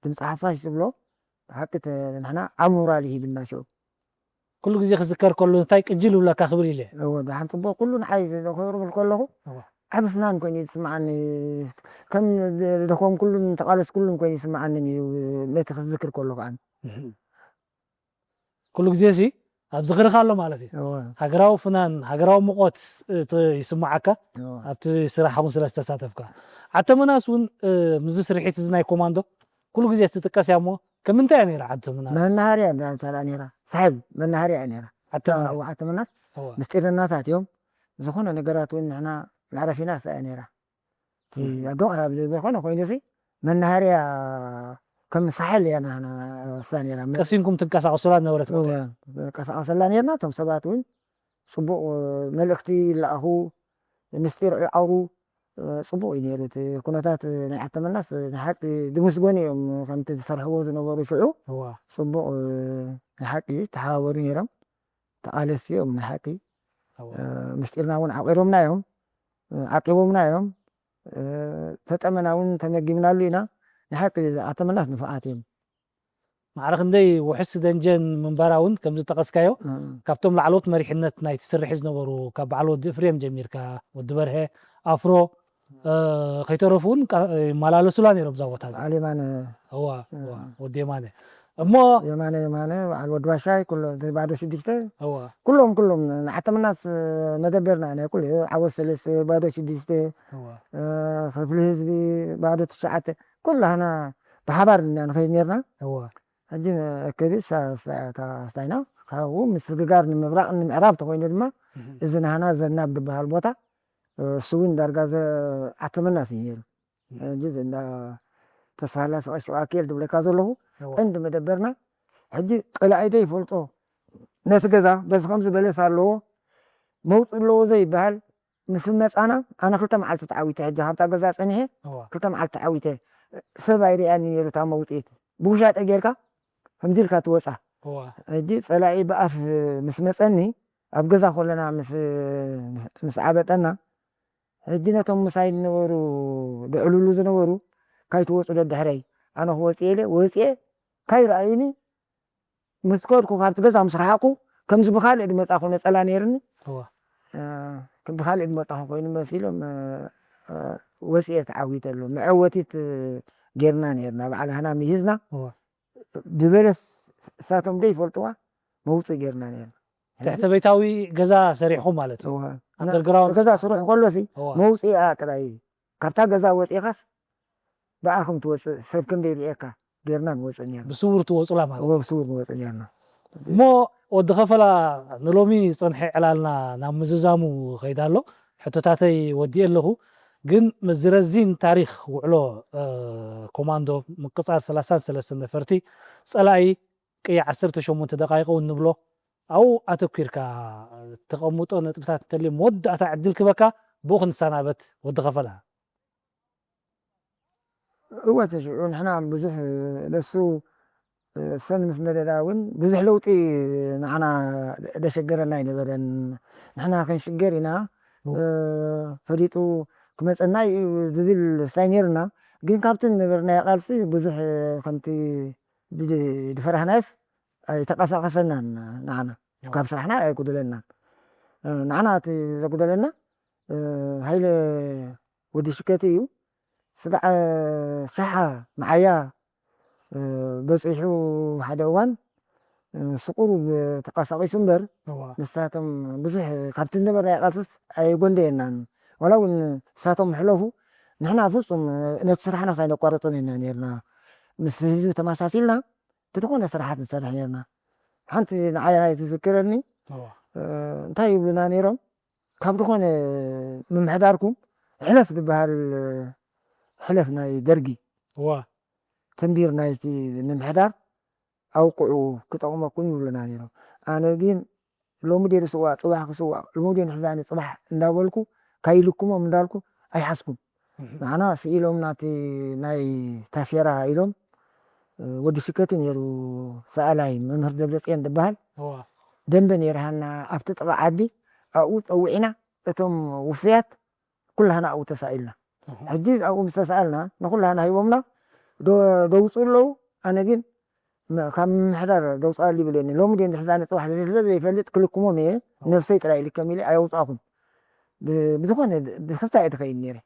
ድምፂ ሓፋሽ ዝብሎ ብሓቂ ተ- ንሕና ዓብ ሞራል ይሂብና ሽዑ። ኩሉ ግዜ ክዝከር ከሎ እንታይ ቅጅል ይብለካ ክብል ኢለ። እወ ደሓን ፅቡቅ ኩሉ ንዓይ ክብል ከለኹ እወ። ዓብ ፍናን ኮይኑ እዩ ዝስምዓኒ። ከም ደኮም ኩሉን ተቃለስ ኩሉን ኮይኑ ይስምዓኒ እዩ ነቲ ክዝክር ከሎ ከዓ። ኩሉ ግዜ ሲ ኣብ ዝኽርኻ ኣሎ ማለት እዩ። እወ ሃገራዊ ፍናን ሃገራዊ ሙቆት እ፣ ት- ይስምዓካ እወ። ኣብቲ ስራሕ እውን ስለ ዝተሳተፍካ። ዓተመናስ እውን እ፣ ምስዚ ስርሒት እዚ ናይ ኮማንዶ ኩሉ ግዜ ትጥቀስ እያ እሞ ከም ምንታይ እያ ነይራ ዓተመናስ? መናሃርያ እንዳተላ ነይራ ሳሕል መናሃርያ እያ ነይራ። ዓተመናስ ዓተመናት እወ። ምስጢርናታት እዮም። ዝኾነ ነገራት እውን ንሕና መዕረፊና እሳ እያ ነይራ። እቲ ኣዶ ኣብ ዘይኮነ ኮይኑ ሲ መናሃርያ ከም ሳሕል እያ ንሕና እሳ ነይራ። መ- ቀሲንኩም ትንቀሳቀሱላ ዝነበረት ቦታ እያ። ቀሳቀሰላ ነርና። እቶም ሰባት እውን ፅቡቅ መልእክቲ ይለኣኹ ምስጢር ይዓውሩ። ፅቡቅ እዩ ነይሩ እቲ ኩነታት። ናይ ዓተመናስ ንሓቂ ዝምስገኑ እዮም ከምቲ ዝሰርሕዎ ዝነበሩ ሽዑ። እዋ ፅቡቅ ንሓቂ ተሓባበሩ ነይሮም። ተቃለስቲ እዮም ንሓቂ። እዋ ምስጢርና እውን ዓቂሮምና እዮም። ዓቂቦምና እዮም። ተጠመና እውን ተመጊብናሉ ኢና። ንሓቂ ዓተመናስ ንፉዓት እዮም። ማዕረ ክንደይ ውሕስ ደንጀን ምንባራ እውን ከም ዝጠቀስካዮ ካብቶም ላዕለዎት መሪሕነት ናይቲ ስርሒ ዝነበሩ ካብ በዓል ወዲ እፍሬም ጀሚርካ ወዲ በርሀ ኣፍሮ እ፣ ከይተረፉ እውን ቃ- ይመላለሱላ ነይሮም እዛ ቦታ እዛ። በዓል የማነ እዋ እዋ ወዲ የማነ እሞ የማነ የማነ በዓል ወዲ ባሻይ ኩሎ እቲ ባዶ ሽዱሽተ እዋ ኩሎም ኩሎም ንዓተመናስ መደበርና ናይ ኩሉ ዓወት ሰለስተ ባዶ ሽዱሽተ እዋ እ፣ ክፍሊ ህዝቢ ባዶ ትሽዓተ ኩላህና ብሓባር ኢና ንኸይድ ነርና። እዋ ሕጂ መእከቢ ሳይና ካብኡ ምስግጋር ንምብራቕ ንምዕራብ ተኮይኑ ድማ እህ፣ እዚ ናህና ዘናብ ዝበሃል ቦታ እሱ እውን ዳርጋ ዓተመናስ እዩ ነይሩ። ሕጂ እንዳ ተስፋላ ስቐ ሽዋኬል ዝብለካ ዘለኹ እዋ ቀንዲ መደበርና። ሕጂ ጸላኢ ዘይፈልጦ ነቲ ገዛ በዚ ከምዚ በለስ ኣለዎ መውፅእ ኣለዎ ዘይበሃል ምስ መፃና ኣነ ክልተ መዓልቲ ተዓዊተ ሕጂ ካብታ ገዛ ፀኒሐ እዋ ክልተ መዓልቲ ተዓዊተ ሰብ ኣይርኣኒ ነይሩ እታ መውፅኢት ብውሻጠ ጌርካ ከምዚ ኢልካ ትወፃ እዋ ሕጂ ፀላኢ ብኣፍ ምስ መፀኒ ኣብ ገዛ ከለና ምስ ምስ ዓበጠና ሕጂ ነቶም ምሳይ ዝነበሩ ዘዕልሉ ዝነበሩ ካይትወፁ ደድሕረይ ኣነ ክወፅእ ኢለ ወፅኤ ካይረኣዩኒ ምስ ከድኩ ካብቲ ገዛ ምስ ረሓቕኩ ከምዚ ብካልእ ዝመፃኹ ነፀላ ነይርኒ እዋ ብካልእ ዝመፃኹ ኮይኑ መሲሎም ወፅኤ ተዓዊተ ኣሎ መዐወቲት ጌርና ነርና በዓል ሃና ምሂዝና እዋ ብበለስ እሳቶም ዘይፈልጥዋ መውፅእ ጌርና ነርና ትሕተ ቤታዊ ገዛ ሰሪሕኹም ማለት እዩ። እወ። ኣንደርግራውንድ ገዛ ስሩሕ ከሎሲ እዋ መውፅኢኣ ጥራይ እዩ። ካብታ ገዛ ወፂኻስ ብኣ ከም ትወፅእ ሰብ ከም ዘይርእየካ ጌርና ንወፅእ ነርና። ብስውር ትወፁላ ማለት እወ እዩ። ብስውር ንወፅእ ነርና። እሞ ወዲ ከፈላ ንሎሚ ዝፀንሐ ዕላልና ናብ ምዝዛሙ ከይዳ ኣሎ። ሕቶታተይ ወዲኤ ኣለኹ። ግን ምስ ዝረዚን ታሪኽ ውዕሎ እ፣ ኮማንዶ ምቅፃል ሰላሳን ሰለስተን ነፈርቲ ፀላኢ ቅያ ዓሰርተ ሸሞንተ ደቃይቕ እውን ንብሎ ኣብኡ ኣተኲርካ ተቐምጦ ነጥብታት እንተልዩ መወዳእታ ዕድል ክበካ ብኡ ክንሰናበት ወዲ ኸፈላ። እወ ተሽዑ ንሕና ብዙሕ ለሱ ሰን ምስ መደዳ እውን ብዙሕ ለውጢ ንዓና ደሸገረና ኣይነበረን። ንሕና ክንሽገር ኢና ፈሊጡ ክመፀና እዩ ዝብል ስታይ ነይርና። ግን ካብቲ ዝነበርናዮ ቃልሲ ብዙሕ ከምቲ ድፈራህናዮስ ኣይተቀሳቀሰናን ንዓና ካብ ስራሕና ኣይጉደለናን። ንዓና እቲ ዘጉደለና ሃይለ ወዲ ሽከቲ እዩ። ስጋዕ ሸሓ መዓያ በፂሑ ሓደ እዋን ስቁሩ ተቀሳቂሱ እምበር ንሳቶም ብዙሕ ካብቲ ዝነበረ ናይ ቃልስስ ኣይጎንደየናን። ዋላ እውን ንሳቶም ሕለፉ ንሕና ፍፁም ነቲ ስራሕናስ ኣይነቋርጦን ኢና ነርና። ምስ ህዝቢ ተመሳሲልና እቲ ዝኾነ ስራሓት ንሰርሕ ነርና። ሓንቲ ንዓይ ናይ ትዝክረኒ እንታይ ይብሉና ነይሮም፣ ካብ ዝኾነ ምምሕዳርኩም ሕለፍ ዝበሃል ሕለፍ ናይ ደርጊ እዋ ተንቢር ናይቲ ምምሕዳር ኣውቅዑ ክጠቕመኩም ይብሉና ነይሮም። ኣነ ግን ሎሚ ድየ ዝስዋእ ፅባሕ ክስዋእ ሎሚ ድየ ንሕዛኒ ፅባሕ እንዳበልኩ ካይልኩሞም እንዳልኩ ኣይሓዝኩን። ንዓና ስኢሎም ናቲ ናይ ታሴራ ኢሎም ወዲ ሽከቲ ነይሩ ሰኣላይ መምህር ደብረፅዮን ዝበሃል ደንበ ነይርሃና ኣብቲ ጥቓ ዓዲ ኣብኡ ፀዊዕና እቶም ውፍያት ኩላህና ኣብኡ ተሳኢልና። ሕጂ ኣብኡ ምስ ተሳኣልና ንኩላህና ሂቦምና ደውፅኡ ኣለዉ። ኣነ ግን ካብ ምምሕዳር ደውፅኣሉ ይብለኒ ሎሚ ደ ንድሕዛነ ፅባሕ ስለ ዘይፈልጥ ክልክሞም እየ ነብሰይ ጥራይ ኢልከም ኢለ ኣየውፅኣኹን። ብዝኾነ ብክስታ እየ ትኸይድ ነይረ።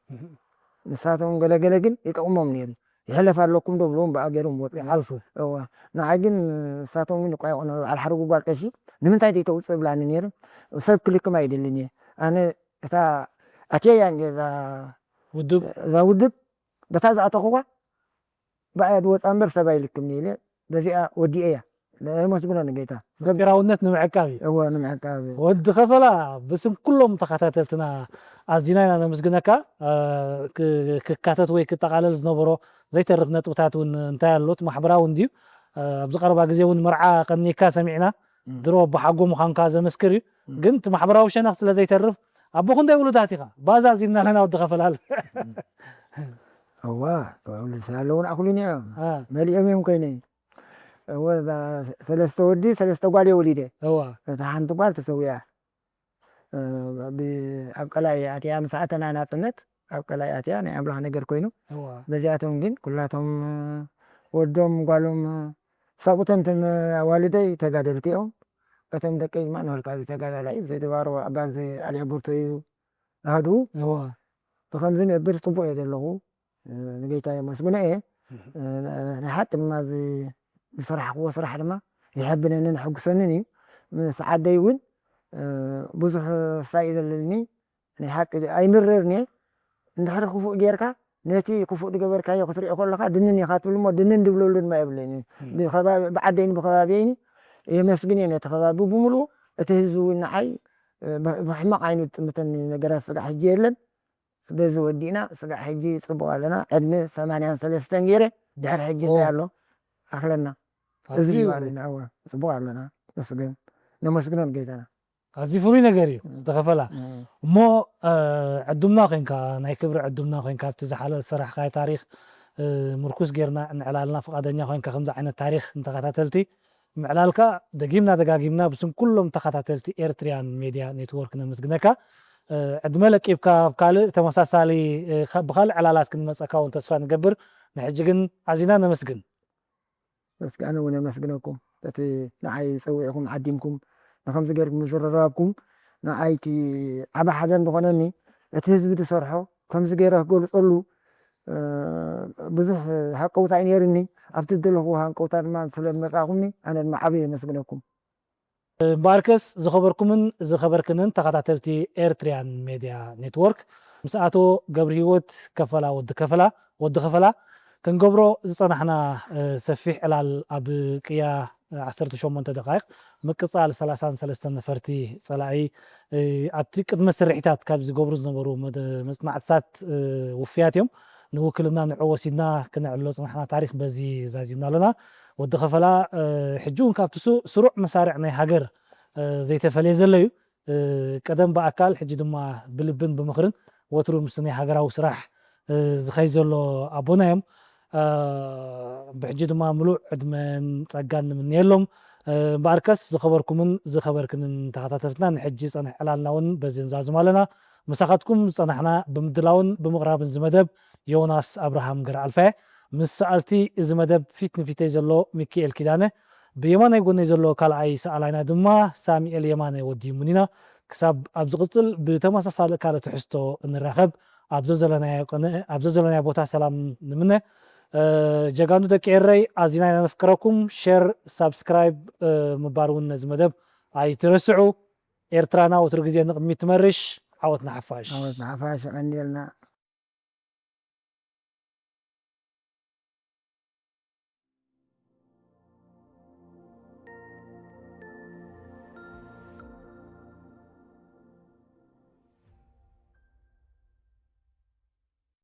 ንሳቶም ገለገለ ግን ይጠቕሞም ነይሩ። ይሕለፍ ኣለኩም ዶ ብሎም ብኣ ገይሮም ወጡ። ይሓልፉ። እዋ ንዓይ ግን ንሳቶም ግን እኳ ይኾነ በዓል ሓረጉ ጓል ቀሺ ንምንታይ ደይተውፅእ ብላኒ ነይሩ። ሰብ ክልክም ኣይደልን እየ ኣነ እታ ኣትየያ እንደ እዛ ውድብ እዛ ውድብ በታ ዝኣተኹዋ ብኣያ ድወፃ እምበር ሰብ ኣይልክም ኢለ በዚኣ ወዲኤያ። ነመስግኖ ንጌታ። ምስጢራውነት ንምዕቃብ እዩ። እወ ንምዕቃብ እዩ። ወዲ ከፈላ ብስም ኩሎም ተኸታተልትና ኣዚና ኢና ነመስግነካ። ክካተት ወይ ክጠቓለል ዝነበሮ ዘይተርፍ ነጥብታት እውን እንታይ ኣሎ እቲ ማሕበራዊ እንድዩ። ኣብዚ ቀረባ ግዜ እውን መርዓ ቀኒካ ሰሚዕና። ድሮ ኣቦሓጎ ምዃንካ ዘመስክር እዩ። ግን እቲ ማሕበራዊ ሸነኽ ስለ ዘይተርፍ ኣቦ ክንደይ ውሉዳት ኢኻ? ባዛ ዚምና ኣለና ወዲ ከፈላል። እዋ ውሉድ ስላለውን ኣኩሉን እዮም መሊኦም እዮም ኮይነ። እወ ሰለስተ ወዲ ሰለስተ ጓል እየ ወሊደ። እዋ እታ ሓንቲ ጓል ተሰዊኣ። ኣብ ቀላይ ኣትያ ምስ ኣተና ናፅነት ኣብ ቀላይ ኣትያ ናይ ኣምላኽ ነገር ኮይኑ። በዚኣቶም ግን ኩላቶም ወዶም ጓሎም ሰብኡተን ተን ኣዋልደይ ተጋደልቲ እዮም። እቶም ደቀይ ድማ ንበልካ እዚ ተጋዳላይ እዚ ድባሮ ኣባ እዚ ኣልያ ቦርቶ እዩ ኣህዱ። ብከምዚ ነብር ፅቡቅ እየ ዘለኹ። ንጌታ የመስግኖ እየ። ናይ ሓቂ ድማ እዚ ዝሰራሕክዎ ስራሕ ድማ ይሕብነንን የሐጉሰንን እዩ። ምስ ዓደይ እውን ብዙሕ ሳይ ዘለኒ ናይ ሓቂ ኣይምረርን እየ። እንድሕሪ ክፉእ ጌርካ ነቲ ክፉእ ዝገበርካዮ ክትሪኦ ከለካ ድንን ኢኻ ትብል እሞ ድንን ድብለሉ ድማ የብለይን። ብዓደይን ብከባቢየይን የመስግን እየ ነቲ ከባቢ ብምሉኡ። እቲ ህዝቢ እውን ንዓይ ብሕማቕ ዓይኑ ዝጥምተኒ ነገራት ስጋዕ ሕጂ የለን። በዚ ወዲእና ስጋዕ ሕጂ ፅቡቕ ኣለና። ዕድመ ሰማንያን ሰለስተን ገይረ ድሕሪ ሕጂ እንታይ ኣሎ ኣኽለና። እዚ ኣዝዩ ማለት ኢና። እወ፣ ፅቡቕ ኣለና። መስገን ነመስግኖ ንጌታና። ኣዝዩ ፍሉይ ነገር እዩ። ተኸፈላ እሞ ዕዱምና ኮንካ፣ ናይ ክብሪ ዕዱምና ኮንካ፣ ኣብቲ ዝሓለፈ ዝሰራሕካዮ ታሪኽ ምርኩስ ጌርና ንዕላልና ፍቓደኛ ኮንካ ከምዚ ዓይነት ታሪኽ ንተኸታተልቲ ምዕላልካ ደጊምና ደጋጊምና ብስም ኩሎም ተኸታተልቲ ኤርትሪያን ሜድያ ኔትወርክ ነመስግነካ። ዕድመ ለቂብካ ኣብ ካልእ ተመሳሳሊ ብካልእ ዕላላት ክንመፀካ እውን ተስፋ ንገብር። ንሕጂ ግን ኣዚና ነመስግን። በስኪ ኣነ እውን የመስግነኩም በቲ ንዓይ ፀዊዕኹም ዓዲምኩም ንከምዚ ገርኩም ዝረራብኩም ንዓይ እቲ ዓባ ሓዘን ዝኾነኒ እቲ ህዝቢ ዝሰርሖ ከምዚ ገይረ ክገልፀሉ ብዙሕ ሃቀውታ እዩ ነይርኒ። ኣብቲ ዝደለኹዎ ሃንቀውታ ድማ ስለ ዝመፃእኹምኒ ኣነ ድማ ዓብየ የመስግነኩም። እምበኣርከስ ዝኸበርኩምን ዝኸበርክንን ተኸታተልቲ ኤርትሪያን ሜድያ ኔትወርክ ምስ ኣቶ ገብርሂወት ከፈላ ወዲ ከፈላ ወዲ ከፈላ ክንገብሮ ዝጸናሕና ሰፊሕ ዕላል ኣብ ቅያ ዓሰርተ ሸሞንተ ደቃይቕ ምቅጻል ሰላሳን ሰለስተን ነፈርቲ ጸላኢ ኣብቲ ቅድመ ስርሒታት ካብ ዝገብሩ ዝነበሩ መጽናዕትታት ውፍያት እዮም። ንውክልና ንዑ ወሲድና ክነዕልሎ ጽናሕና ታሪኽ በዚ ዛዚምና ኣለና። ወዲ ከፈላ ሕጂ እውን ካብቲ ስሩዕ መሳርዕ ናይ ሃገር ዘይተፈለየ ዘሎ እዩ። ቀደም ብኣካል ሕጂ ድማ ብልብን ብምኽርን ወትሩ ምስ ናይ ሃገራዊ ስራሕ ዝኸይ ዘሎ ኣቦና እዮም። ብሕጂ ድማ ምሉእ ዕድመን ጸጋን ንምንየሎም። እምበኣርከስ ዝኸበርኩምን ዝኸበርክንን ተኸታተልትና ንሕጂ ጸንሕ ዕላልና እውን በዚ ንዛዝም ኣለና። ምሳኻትኩም ዝጸናሕና ብምድላውን ብምቕራብን ዝመደብ ዮናስ ኣብርሃም ገረኣልፋየ። ምስ ሰኣልቲ እዚ መደብ ፊት ንፊተይ ዘሎ ሚኪኤል ኪዳነ፣ ብየማናይ ጎነይ ዘሎ ካልኣይ ሰኣላይና ድማ ሳሚኤል የማነ ወዲ ሙኒና። ክሳብ ኣብ ዝቕጽል ብተመሳሳሊ ካልእ ትሕዝቶ እንራኸብ፣ ኣብ ዘዘለናዮ ቅነ-፣ ኣብ ዘዘለናዮ ቦታ ሰላም ንምነ። ጀጋኑ ደቂ ኤረይ፣ ኣዚና ኢና ነፍቅረኩም። ሸር፣ ሳብስክራይብ ምባር እውን ነዚ መደብ ኣይትረስዑ። ኤርትራና ወትሩ ግዜ ንቕድሚት ትመርሽ። ዓወት ንሓፋሽ። ዓወት ንሓፋሽ። የቐንየልና።